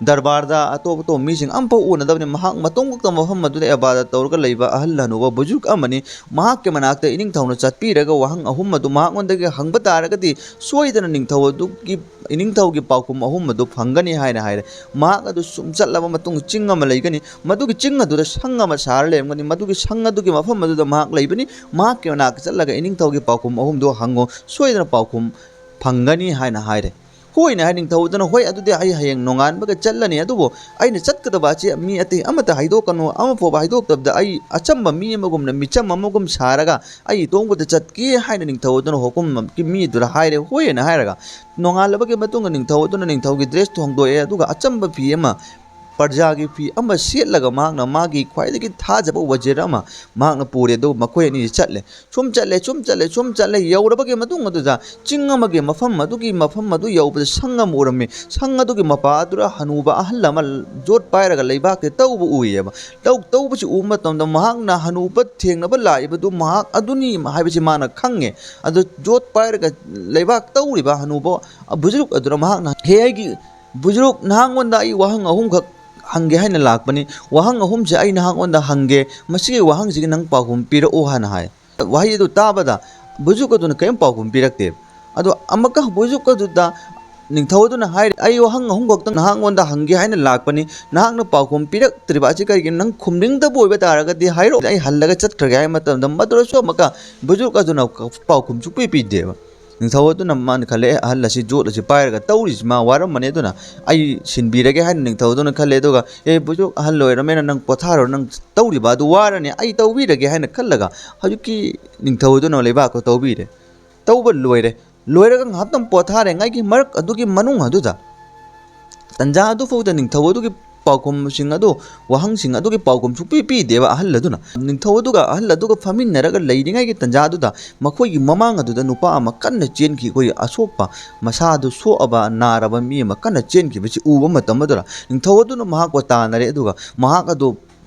ꯗꯔꯕꯥꯔꯗ ꯑꯇꯣꯞ ꯑꯇꯣꯞꯄ ꯃꯤꯁꯤꯡ ꯑꯃꯐꯥꯎ ꯎꯅꯗꯕꯅꯤ꯫ ꯃꯍꯥꯛ ꯃꯇꯣꯝ ꯈꯛꯇ ꯃꯐꯝ ꯑꯗꯨꯗ ꯏꯕꯥꯗꯠ ꯇꯧꯔꯒ ꯂꯩꯕ ꯑꯍꯜ ꯍꯅꯨꯕ ꯕꯨꯖꯨꯔꯒ ꯑꯃꯅꯤ꯫ ꯃꯍꯥꯛꯀꯤ ꯃꯅꯥꯛꯇ ꯏꯅꯤꯡꯊꯧꯅ ꯆꯠꯄꯤꯔꯒ ꯋꯥꯍꯪ ꯑꯍꯨꯝ ꯑꯗꯨ ꯃꯉꯣꯟꯗꯒꯤ ꯍꯪꯕ ꯇꯥꯔꯒꯗꯤ ꯁꯣꯏꯗꯅ ꯅꯤꯡꯊꯧ ꯑꯗꯨꯒꯤ, ꯏꯅꯤꯡꯊꯧꯒꯤ ꯄꯥꯎꯈꯨꯝ ꯑꯍꯨꯝ ꯑꯗꯨ ꯐꯪꯒꯅꯤ ꯍꯥꯏꯅ ꯍꯥꯏꯔꯦ꯫ ꯃꯍꯥꯛ ꯑꯗꯨ ꯁꯨꯝ ꯆꯠꯂꯕ ꯃꯇꯨꯡ ꯆꯤꯡ ꯑꯃ ꯂꯩꯒꯅꯤ꯫ ꯃꯗꯨꯒꯤ ꯆꯤꯡ ꯑꯗꯨꯗ ꯁꯪ ꯑꯃ ꯁꯥꯔ ꯂꯩꯔꯝꯒꯅꯤ꯫ ꯃꯗꯨꯒꯤ ꯁꯪ ꯑꯗꯨꯒꯤ ꯃꯐꯝ ꯑꯗꯨꯗ ꯃꯍꯥꯛ ꯂꯩꯕꯅꯤ꯫ ꯃꯍꯥꯛꯀꯤ ꯃꯅꯥꯛꯇ ꯆꯠꯂꯒ ꯏꯅꯤꯡꯊꯧꯒꯤ ꯄꯥꯎꯈꯨꯝ ꯑꯍꯨꯝꯗꯨ ꯍꯪꯉꯨ, ꯁꯣꯏꯗꯅ ꯄꯥꯎꯈꯨꯝ ꯐꯪꯒꯅꯤ ꯍꯥꯏꯅ ꯍꯥꯏꯔꯦ꯫ ꯍꯣꯏꯅ ꯍꯥꯏ ꯅꯤꯡꯊꯧꯗꯨꯅ, "ꯍꯣꯏ, ꯑꯗꯨꯗꯤ ꯑꯩ ꯍꯌꯦꯡ ꯅꯣꯡꯉꯥꯟꯕꯒ ꯆꯠꯂꯅꯤ, ꯑꯗꯨꯕꯨ ꯑꯩꯅ ꯆꯠꯀꯗꯕ ꯑꯁꯤ ꯃꯤ ꯑꯇꯩ ꯑꯃꯠꯇ ꯍꯥꯏꯗꯣꯛꯀꯅꯨ, ꯑꯃ ꯐꯥꯎꯕ ꯍꯥꯏꯗꯣꯛꯇꯕꯗ ꯑꯩ ꯑꯆꯝꯕ ꯃꯤ ꯑꯃꯒꯨꯝꯅ, ꯃꯤꯆꯝ ꯑꯃꯒꯨꯝ ꯁꯥꯔꯒ ꯑꯩ ꯏꯇꯣꯝ ꯈꯛꯇ ꯆꯠꯀꯦ" ꯍꯥꯏꯅ ꯅꯤꯡꯊꯧ ꯑꯗꯨꯅ ꯍꯣꯀꯨꯝꯒꯤ ꯃꯤ ꯑꯗꯨꯗ ꯍꯥꯏꯔꯦ꯫ ꯍꯣꯏꯅ ꯍꯥꯏꯔꯒ ꯅꯣꯡꯉꯥꯜꯂꯕꯒꯤ ꯃꯇꯨꯡꯗ ꯅꯤꯡꯊꯧ ꯑꯗꯨꯅ ꯅꯤꯡꯊꯧꯒꯤ ꯗ꯭ꯔꯦꯁꯇꯨ ꯍꯣꯡꯗꯣꯛꯑꯦ, ꯑꯗꯨꯒ ꯑꯆꯝꯕ ꯐꯤ ꯑꯃ, ꯄ꯭ꯔꯖꯥꯒꯤ ꯐꯤ ꯑꯃ ꯁꯦꯠꯂꯒ ꯃꯍꯥꯛꯅ ꯃꯥꯒꯤ ꯈ꯭ꯋꯥꯏꯗꯒꯤ ꯊꯥꯖꯕ ꯋꯖꯤꯔ ꯑꯃ ꯃꯍꯥꯛꯅ ꯄꯨꯔꯦ꯫ ꯑꯗꯨꯒ ꯃꯈꯣꯏ ꯑꯅꯤ ꯆꯠꯂꯦ꯫ ꯁꯨꯝ ꯆꯠꯂꯦ, ꯁꯨꯝ ꯆꯠꯂꯦ, ꯁꯨꯝ ꯆꯠꯂꯦ꯫ ꯌꯧꯔꯕꯒꯤ ꯃꯇꯨꯡ ꯑꯗꯨꯗ ꯆꯤꯡ ꯑꯃꯒꯤ ꯃꯐꯝ ꯑꯗꯨꯒꯤ ꯃꯐꯝ ꯑꯗꯨ ꯌꯧꯕꯗ ꯁꯪ ꯑꯃ ꯎꯔꯝꯃꯤ꯫ ꯁꯪ ꯑꯗꯨꯒꯤ ꯃꯄꯥ ꯑꯗꯨꯗ ꯍꯅꯨꯕ ꯑꯍꯜ ꯑꯃ ꯖꯣꯠ ꯄꯥꯏꯔꯒ ꯂꯩꯕꯥꯛꯇ ꯇꯧꯕ ꯎꯏꯌꯦꯕ꯫ ꯂꯧ ꯇꯧꯕꯁꯤ ꯎꯕ ꯃꯇꯝꯗ ꯃꯍꯥꯛꯅ ꯍꯅꯨꯕ ꯊꯦꯡꯅꯕ ꯂꯥꯛꯏꯕꯗꯨ ꯃꯍꯥꯛ ꯑꯗꯨꯅꯤ ꯍꯥꯏꯕꯁꯤ ꯃꯥꯅ ꯈꯪꯉꯦ꯫ ꯑꯗꯨ ꯖꯣꯠ ꯄꯥꯏꯔꯒ ꯂꯩꯕꯥꯛ ꯇꯧꯔꯤꯕ ꯍꯅꯨꯕ ꯕꯨꯖꯨꯔꯨꯛ ꯑꯗꯨꯅ ꯃꯍꯥꯛꯅ, "ꯍꯦ ꯑꯩꯒꯤ ꯕꯨꯖꯨꯔꯨꯛ, ꯅꯍꯥꯛꯉꯣꯟꯗ ꯑꯩ ꯋꯥꯍꯪ ꯑꯍꯨꯝꯈꯛ ꯍꯪꯒꯦ ꯍꯥꯏꯅ ꯂꯥꯛꯄꯅꯤ꯫ ꯋꯥꯍꯪ ꯑꯍꯨꯝꯁꯦ ꯑꯩ ꯅꯍꯥꯛꯉꯣꯟꯗ ꯍꯪꯒꯦ꯫ ꯃꯁꯤꯒꯤ ꯋꯥꯍꯪꯁꯤꯒꯤ ꯅꯪ ꯄꯥꯎꯈꯨꯝ ꯄꯤꯔꯛꯎ" ꯍꯥꯏꯅ ꯍꯥꯏ꯫ ꯋꯥꯍꯩ ꯑꯗꯨ ꯇꯥꯕꯗ ꯕꯨꯖꯨꯔꯨꯛ ꯑꯗꯨꯅ ꯀꯔꯤꯝ ꯄꯥꯎꯈꯨꯝ ꯄꯤꯔꯛꯇꯦ꯫ ꯑꯗꯣ ꯑꯃꯨꯛꯀ ꯕꯨꯖꯨꯔꯨꯛ ꯑꯗꯨꯗ ꯅꯤꯡꯊꯧ ꯑꯗꯨꯅ ꯍꯥꯏꯔꯤ, "ꯑꯩ ꯋꯥꯍꯪ ꯑꯍꯨꯝꯈꯛꯇꯪ ꯅꯍꯥꯛꯉꯣꯟꯗ ꯍꯪꯒꯦ ꯍꯥꯏꯅ ꯂꯥꯛꯄꯅꯤ꯫ ꯅꯍꯥꯛꯅ ꯄꯥꯎꯈꯨꯝ ꯄꯤꯔꯛꯇ꯭ꯔꯤꯕ ꯑꯁꯤ ꯀꯔꯤꯒꯤꯅꯣ? ꯅꯪ ꯈꯨꯝꯅꯤꯡꯗꯕ ꯑꯣꯏꯕ ꯇꯥꯔꯒꯗꯤ ꯍꯥꯏꯔꯛꯑꯣ, ꯑꯩ ꯍꯜꯂꯒ ꯆꯠꯈ꯭ꯔꯒꯦ" ꯍꯥꯏꯕ ꯃꯇꯝꯗ ꯃꯗꯨꯗꯁꯨ ꯑꯃꯨꯛꯀ ꯕꯨꯖꯨꯔꯨꯛ ꯑꯗꯨꯅ ꯄꯥꯎꯈꯨꯝ ꯁꯨꯛꯄꯤ ꯄꯤꯗꯦꯕ꯫ ꯅꯤꯡꯊꯧ ꯑꯗꯨꯅ ꯃꯥꯅ ꯈꯜꯂꯦ, "ꯑꯦ, ꯑꯍꯜ ꯑꯁꯤ ꯖꯣꯠ ꯑꯁꯤ ꯄꯥꯏꯔꯒ ꯇꯧꯔꯤꯁꯤ ꯃꯥ ꯋꯥꯔꯝꯃꯅꯤ, ꯑꯗꯨꯅ ꯑꯩ ꯁꯤꯟꯕꯤꯔꯒꯦ" ꯍꯥꯏꯅ ꯅꯤꯡꯊꯧ ꯑꯗꯨꯅ ꯈꯜꯂꯦ꯫ ꯑꯗꯨꯒ, "ꯑꯦ ꯕꯨꯖꯨꯔꯨꯛ, ꯑꯍꯜ ꯑꯣꯏꯔꯝꯃꯦꯅ ꯅꯪ ꯄꯣꯊꯥꯔꯣ, ꯅꯪ ꯇꯧꯔꯤꯕ ꯑꯗꯨ ꯋꯥꯔꯅꯤ, ꯑꯩ ꯇꯧꯕꯤꯔꯒꯦ" ꯍꯥꯏꯅ ꯈꯜꯂꯒ ꯍꯧꯖꯤꯛꯀꯤ ꯅꯤꯡꯊꯧ ꯑꯗꯨꯅ ꯂꯩꯕꯥꯛꯇꯣ ꯇꯧꯕꯤꯔꯦ꯫ ꯇꯧꯕ ꯂꯣꯏꯔꯦ꯫ ꯂꯣꯏꯔꯒ ꯉꯥꯏꯍꯥꯛꯇꯪ ꯄꯣꯊꯥꯔꯤꯉꯩꯒꯤ ꯃꯔꯛ ꯑꯗꯨꯒꯤ ꯃꯅꯨꯡ ꯑꯗꯨꯗ, ꯇꯟꯖꯥ ꯑꯗꯨꯐꯥꯎꯗ ꯅꯤꯡꯊꯧ ꯑꯗꯨꯒꯤ ꯄꯥꯎꯈꯨꯝꯁꯤꯡ ꯑꯗꯨ, ꯋꯥꯍꯪꯁꯤꯡ ꯑꯗꯨꯒꯤ ꯄꯥꯎꯈꯨꯝ ꯁꯨꯛꯄꯤ ꯄꯤꯗꯦꯕ ꯑꯍꯜ ꯑꯗꯨꯅ꯫ ꯅꯤꯡꯊꯧ ꯑꯗꯨꯒ ꯑꯍꯜ ꯑꯗꯨꯒ ꯐꯝꯃꯤꯟꯅꯔꯒ ꯂꯩꯔꯤꯉꯩꯒꯤ ꯇꯟꯖꯥ ꯑꯗꯨꯗ ꯃꯈꯣꯏꯒꯤ ꯃꯃꯥꯡ ꯑꯗꯨꯗ ꯅꯨꯄꯥ ꯑꯃ ꯀꯟꯅ ꯆꯦꯟꯈꯤ꯫ ꯑꯩꯈꯣꯏꯒꯤ ꯑꯁꯣꯛꯄ, ꯃꯁꯥꯗꯨ ꯁꯣꯛꯑꯕ, ꯅꯥꯔꯕ ꯃꯤ ꯑꯃ ꯀꯟꯅ ꯆꯦꯟꯈꯤꯕꯁꯤ ꯎꯕ ꯃꯇꯝ ꯑꯗꯨꯗ ꯅꯤꯡꯊꯧ ꯑꯗꯨꯅ ꯃꯍꯥꯛꯄꯨ ꯇꯥꯟꯅꯔꯦ, ꯑꯗꯨꯒ ꯃꯍꯥꯛ ꯑꯗꯨ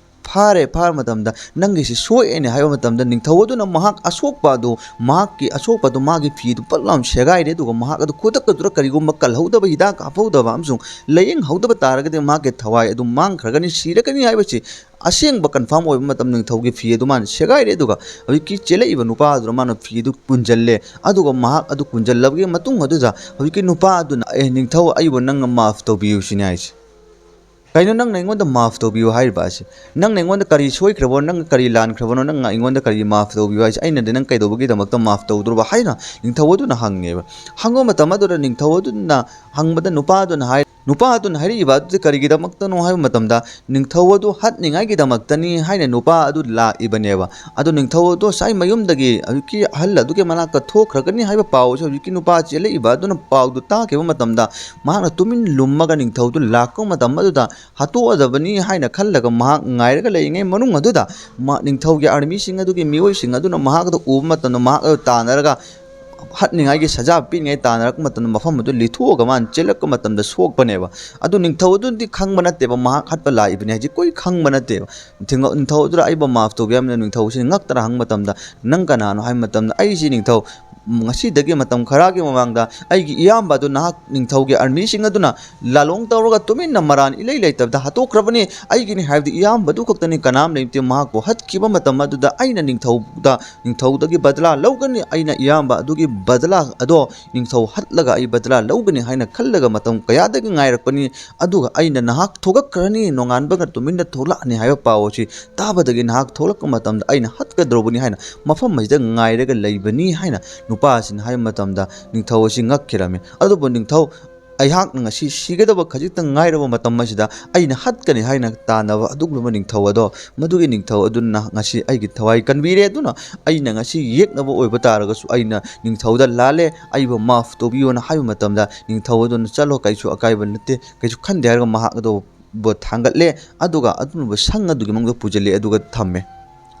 ꯐꯥꯔꯦ, ꯐꯥꯔ ꯃꯇꯝꯗ ꯅꯪꯒꯤꯁꯤ ꯁꯣꯛꯑꯦꯅꯦ ꯍꯥꯏꯕ ꯃꯇꯝꯗ ꯅꯤꯡꯊꯧ ꯑꯗꯨꯅ ꯃꯍꯥꯛ ꯑꯁꯣꯛꯄ ꯑꯗꯨ, ꯃꯍꯥꯛꯀꯤ ꯑꯁꯣꯛꯄ ꯑꯗꯨ, ꯃꯥꯒꯤ ꯐꯤ ꯑꯗꯨ ꯄꯠ ꯂꯥꯎꯅ ꯁꯦꯒꯥꯏꯔꯦ꯫ ꯑꯗꯨꯒ ꯃꯍꯥꯛ ꯑꯗꯨ ꯈꯨꯗꯛ ꯑꯗꯨꯗ ꯀꯔꯤꯒꯨꯝꯕ ꯀꯜꯍꯧꯗꯕ, ꯍꯤꯗꯥꯛ ꯀꯥꯞꯍꯧꯗꯕ ꯑꯃꯁꯨꯡ ꯂꯥꯌꯦꯡꯍꯧꯗꯕ ꯇꯥꯔꯒꯗꯤ ꯃꯍꯥꯛꯀꯤ ꯊꯋꯥꯏ ꯑꯗꯨ ꯃꯥꯡꯈ꯭ꯔꯒꯅꯤ, ꯁꯤꯔꯒꯅꯤ ꯍꯥꯏꯕꯁꯤ ꯑꯁꯦꯡꯕ confirm ꯑꯣꯏꯕ ꯃꯇꯝ ꯅꯤꯡꯊꯧꯒꯤ ꯐꯤ ꯑꯗꯨ ꯃꯥꯅ ꯁꯦꯒꯥꯏꯔꯦ꯫ ꯑꯗꯨꯒ ꯍꯧꯖꯤꯛꯀꯤ ꯆꯦꯜꯂꯛꯏꯕ ꯅꯨꯄꯥ ꯑꯗꯨꯅ ꯃꯥꯅ ꯐꯤ ꯑꯗꯨ ꯄꯨꯟꯁꯤꯜꯂꯦ꯫ ꯑꯗꯨꯒ ꯃꯍꯥꯛ ꯑꯗꯨ ꯄꯨꯟꯁꯤꯜꯂꯕꯒꯤ ꯃꯇꯨꯡ ꯑꯗꯨꯗ ꯍꯧꯖꯤꯛꯀꯤ ꯅꯨꯄꯥ ꯑꯗꯨꯅ, "ꯑꯦ ꯅꯤꯡꯊꯧ, ꯑꯩꯕꯨ ꯅꯪꯅ ꯃꯥꯐ ꯇꯧꯕꯤꯌꯨ" ꯁꯤꯅꯤ ꯍꯥꯏꯁꯦ꯫ "ꯀꯩꯅꯣ ꯅꯪꯅ ꯑꯩꯉꯣꯟꯗ ꯃꯥꯐ ꯇꯧꯕꯤꯌꯨ ꯍꯥꯏꯔꯤꯕ ꯑꯁꯤ? ꯅꯪꯅ ꯑꯩꯉꯣꯟꯗ ꯀꯔꯤ ꯁꯣꯏꯈ꯭ꯔꯕꯣ? ꯅꯪ ꯀꯔꯤ ꯂꯥꯟꯈ꯭ꯔꯕꯅꯣ? ꯅꯪꯅ ꯑꯩꯉꯣꯟꯗ ꯀꯔꯤ ꯃꯥꯐ ꯇꯧꯕꯤꯌꯨ ꯍꯥꯏꯁꯦ? ꯑꯩꯅꯗꯤ ꯅꯪ ꯀꯩꯗꯧꯕꯒꯤꯗꯃꯛꯇ ꯃꯥꯐ ꯇꯧꯗ꯭ꯔꯣꯕ?" ꯍꯥꯏꯅ ꯅꯤꯡꯊꯧ ꯑꯗꯨꯅ ꯍꯪꯉꯦꯕ꯫ ꯍꯪꯕ ꯃꯇꯝ ꯑꯗꯨꯗ ꯅꯤꯡꯊꯧ ꯑꯗꯨꯅ ꯍꯪꯕꯗ ꯅꯨꯄꯥ ꯑꯗꯨꯅ ꯍꯥꯏ, ꯅꯨꯄꯥ ꯑꯗꯨꯅ ꯍꯥꯏꯔꯛꯏꯕ ꯑꯗꯨꯗꯤ ꯀꯔꯤꯒꯤꯗꯃꯛꯇꯅꯣ ꯍꯥꯏꯕ ꯃꯇꯝꯗ ꯅꯤꯡꯊꯧ ꯑꯗꯨ ꯍꯥꯠꯅꯤꯡꯉꯥꯏꯒꯤꯗꯃꯛꯇꯅꯤ ꯍꯥꯏꯅ ꯅꯨꯄꯥ ꯑꯗꯨ ꯂꯥꯛꯏꯕꯅꯦꯕ꯫ ꯑꯗꯨ ꯅꯤꯡꯊꯧ ꯑꯗꯨ ꯉꯁꯥꯏ ꯃꯌꯨꯝꯗꯒꯤ ꯍꯧꯖꯤꯛꯀꯤ ꯑꯍꯜ ꯑꯗꯨꯒꯤ ꯃꯅꯥꯛꯇ ꯊꯣꯛꯈ꯭ꯔꯒꯅꯤ ꯍꯥꯏꯕ ꯄꯥꯎ ꯑꯁꯤ ꯍꯧꯖꯤꯛꯀꯤ ꯅꯨꯄꯥ ꯆꯦꯜꯂꯛꯏꯕ ꯑꯗꯨꯅ ꯄꯥꯎꯗꯨ ꯇꯥꯈꯤꯕ ꯃꯇꯝꯗ ꯃꯍꯥꯛꯅ ꯇꯨꯃꯤꯟ ꯂꯨꯝꯃꯒ ꯅꯤꯡꯊꯧꯗꯨ ꯂꯥꯛꯄ ꯃꯇꯝ ꯑꯗꯨꯗ ꯍꯥꯠꯇꯣꯛꯑꯗꯕꯅꯤ ꯍꯥꯏꯅ ꯈꯜꯂꯒ ꯃꯍꯥꯛ ꯉꯥꯏꯔꯒ ꯂꯩꯔꯤꯉꯩ ꯃꯅꯨꯡ ꯑꯗꯨꯗ ꯃꯥ-, ꯅꯤꯡꯊꯧꯒꯤ ꯑꯥꯔꯃꯤꯁꯤꯡ ꯑꯗꯨꯒꯤ ꯃꯤꯑꯣꯏꯁꯤꯡ ꯑꯗꯨꯅ ꯃꯍꯥꯛ ꯑꯗꯨ ꯎꯕ ꯃꯇꯝꯗ ꯃꯍꯥꯛ ꯑꯗꯨ ꯇꯥꯟꯅꯔꯒ ꯍꯥꯠꯅꯤꯡꯉꯥꯏꯒꯤ ꯁꯖꯥ ꯄꯤꯅꯤꯡꯉꯥꯏ ꯇꯥꯟꯅꯔꯛꯄ ꯃꯇꯝꯗ ꯃꯐꯝ ꯑꯗꯨ ꯂꯤꯊꯣꯛꯑꯒ ꯃꯥꯅ ꯆꯦꯜꯂꯛꯄ ꯃꯇꯝꯗ ꯁꯣꯛꯄꯅꯦꯕ꯫ ꯑꯗꯨ ꯅꯤꯡꯊꯧ ꯑꯗꯨꯅꯗꯤ ꯈꯪꯕ ꯅꯠꯇꯦꯕ ꯃꯍꯥꯛ ꯍꯥꯠꯄ ꯂꯥꯛꯏꯕꯅꯤ ꯍꯥꯏꯁꯦ ꯀꯨꯏ ꯈꯪꯕ ꯅꯠꯇꯦꯕ꯫ ꯅꯤꯡꯊꯧ-, ꯅꯤꯡꯊꯧ ꯑꯗꯨꯗ ꯑꯩꯕꯨ ꯃꯥꯐ ꯇꯧꯕꯤꯌꯨ ꯍꯥꯏꯕꯅ ꯅꯤꯡꯊꯧꯁꯤꯅ ꯉꯛꯇꯅ ꯍꯪꯕ ꯃꯇꯝꯗ, "ꯅꯪ ꯀꯅꯥꯅꯣ?" ꯍꯥꯏꯕ ꯃꯇꯝꯗ, "ꯑꯩꯁꯤ ꯅꯤꯡꯊꯧ, ꯉꯁꯤꯗꯒꯤ ꯃꯇꯝ ꯈꯔꯒꯤ ꯃꯃꯥꯡꯗ ꯑꯩꯒꯤ ꯏꯌꯥꯝꯕ ꯑꯗꯨ ꯅꯍꯥꯛ ꯅꯤꯡꯊꯧꯒꯤ ꯑꯥꯔꯃꯤꯁꯤꯡ ꯑꯗꯨꯅ ꯂꯥꯂꯣꯡ ꯇꯧꯔꯒ ꯇꯨꯃꯤꯟꯅ ꯃꯔꯥꯟ ꯏꯂꯩ ꯂꯩꯇꯕꯗ ꯍꯥꯠꯇꯣꯛꯈ꯭ꯔꯕꯅꯤ꯫ ꯑꯩꯒꯤꯅꯤ ꯍꯥꯏꯕꯗꯤ ꯏꯌꯥꯝꯕꯗꯨ ꯈꯛꯇꯅꯤ, ꯀꯅꯥꯝ ꯂꯩꯇꯦ꯫ ꯃꯍꯥꯛꯄꯨ ꯍꯥꯠꯈꯤꯕ ꯃꯇꯝ ꯑꯗꯨꯗ ꯑꯩꯅ ꯅꯤꯡꯊꯧꯗ, ꯅꯤꯡꯊꯧꯗꯒꯤ ꯕꯗꯂꯥ ꯂꯧꯒꯅꯤ꯫ ꯑꯩꯅ ꯏꯌꯥꯝꯕ ꯑꯗꯨꯒꯤ ꯕꯗꯂꯥ ꯑꯗꯣ ꯅꯤꯡꯊꯧ ꯍꯥꯠꯂꯒ ꯑꯩ ꯕꯗꯂꯥ ꯂꯧꯒꯅꯤ ꯍꯥꯏꯅ ꯈꯜꯂꯒ ꯃꯇꯝ ꯀꯌꯥꯗꯒꯤ ꯉꯥꯏꯔꯛꯄꯅꯤ꯫ ꯑꯗꯨꯒ ꯑꯩꯅ ꯅꯍꯥꯛ ꯊꯣꯛꯂꯛꯈ꯭ꯔꯅꯤ, ꯅꯣꯡꯉꯥꯟꯕꯒ ꯇꯨꯃꯤꯟꯅ ꯊꯣꯛꯂꯛꯑꯅꯤ ꯍꯥꯏꯕ ꯄꯥꯎ ꯑꯁꯤ ꯇꯥꯕꯗꯒꯤ ꯅꯍꯥꯛ ꯊꯣꯛꯂꯛꯄ ꯃꯇꯝꯗ ꯑꯩꯅ ꯍꯥꯠꯀꯗꯧꯔꯕꯅꯤ ꯍꯥꯏꯅ ꯃꯐꯝ ꯑꯁꯤꯗ ꯉꯥꯏꯔꯒ ꯂꯩꯕꯅꯤ" ꯍꯥꯏꯅ ꯅꯨꯄꯥ ꯑꯁꯤꯅ ꯍꯥꯏꯕ ꯃꯇꯝꯗ ꯅꯤꯡꯊꯧ ꯑꯁꯤ ꯉꯛꯈꯤꯔꯝꯃꯤ꯫ ꯑꯗꯨꯕꯨ ꯅꯤꯡꯊꯧ, ꯑꯩꯍꯥꯛꯅ ꯉꯁꯤ ꯁꯤꯒꯗꯕ ꯈꯖꯤꯛꯇꯪ ꯉꯥꯏꯔꯕ ꯃꯇꯝ ꯑꯁꯤꯗ ꯑꯩꯅ ꯍꯥꯠꯀꯅꯤ ꯍꯥꯏꯅ ꯇꯥꯟꯅꯕ ꯑꯗꯨꯒꯨꯝꯂꯕ ꯅꯤꯡꯊꯧ ꯑꯗꯣ, ꯃꯗꯨꯒꯤ ꯅꯤꯡꯊꯧ ꯑꯗꯨꯅ ꯉꯁꯤ ꯑꯩꯒꯤ ꯊꯋꯥꯏ ꯀꯟꯕꯤꯔꯦ꯫ ꯑꯗꯨꯅ ꯑꯩꯅ ꯉꯁꯤ ꯌꯦꯛꯅꯕ ꯑꯣꯏꯕ ꯇꯥꯔꯒꯁꯨ ꯑꯩꯅ ꯅꯤꯡꯊꯧꯗ ꯂꯥꯜꯂꯦ, ꯑꯩꯕꯨ ꯃꯥꯐ ꯇꯧꯕꯤꯌꯣꯅ ꯍꯥꯏꯕ ꯃꯇꯝꯗ ꯅꯤꯡꯊꯧ ꯑꯗꯨꯅ, "ꯆꯠꯂꯣ, ꯀꯩꯁꯨ ꯑꯀꯥꯏꯕ ꯅꯠꯇꯦ, ꯀꯩꯁꯨ ꯈꯟꯗꯦ" ꯍꯥꯏꯔꯒ ꯃꯍꯥꯛ ꯑꯗꯨꯕꯨ ꯊꯥꯡꯒꯠꯂꯦ꯫ ꯑꯗꯨꯒ ꯑꯗꯨꯒꯨꯝꯂꯕ ꯁꯪ ꯑꯗꯨꯒꯤ ꯃꯅꯨꯡꯗ ꯄꯨꯁꯤꯜꯂꯦ, ꯑꯗꯨꯒ ꯊꯝꯃꯦ꯫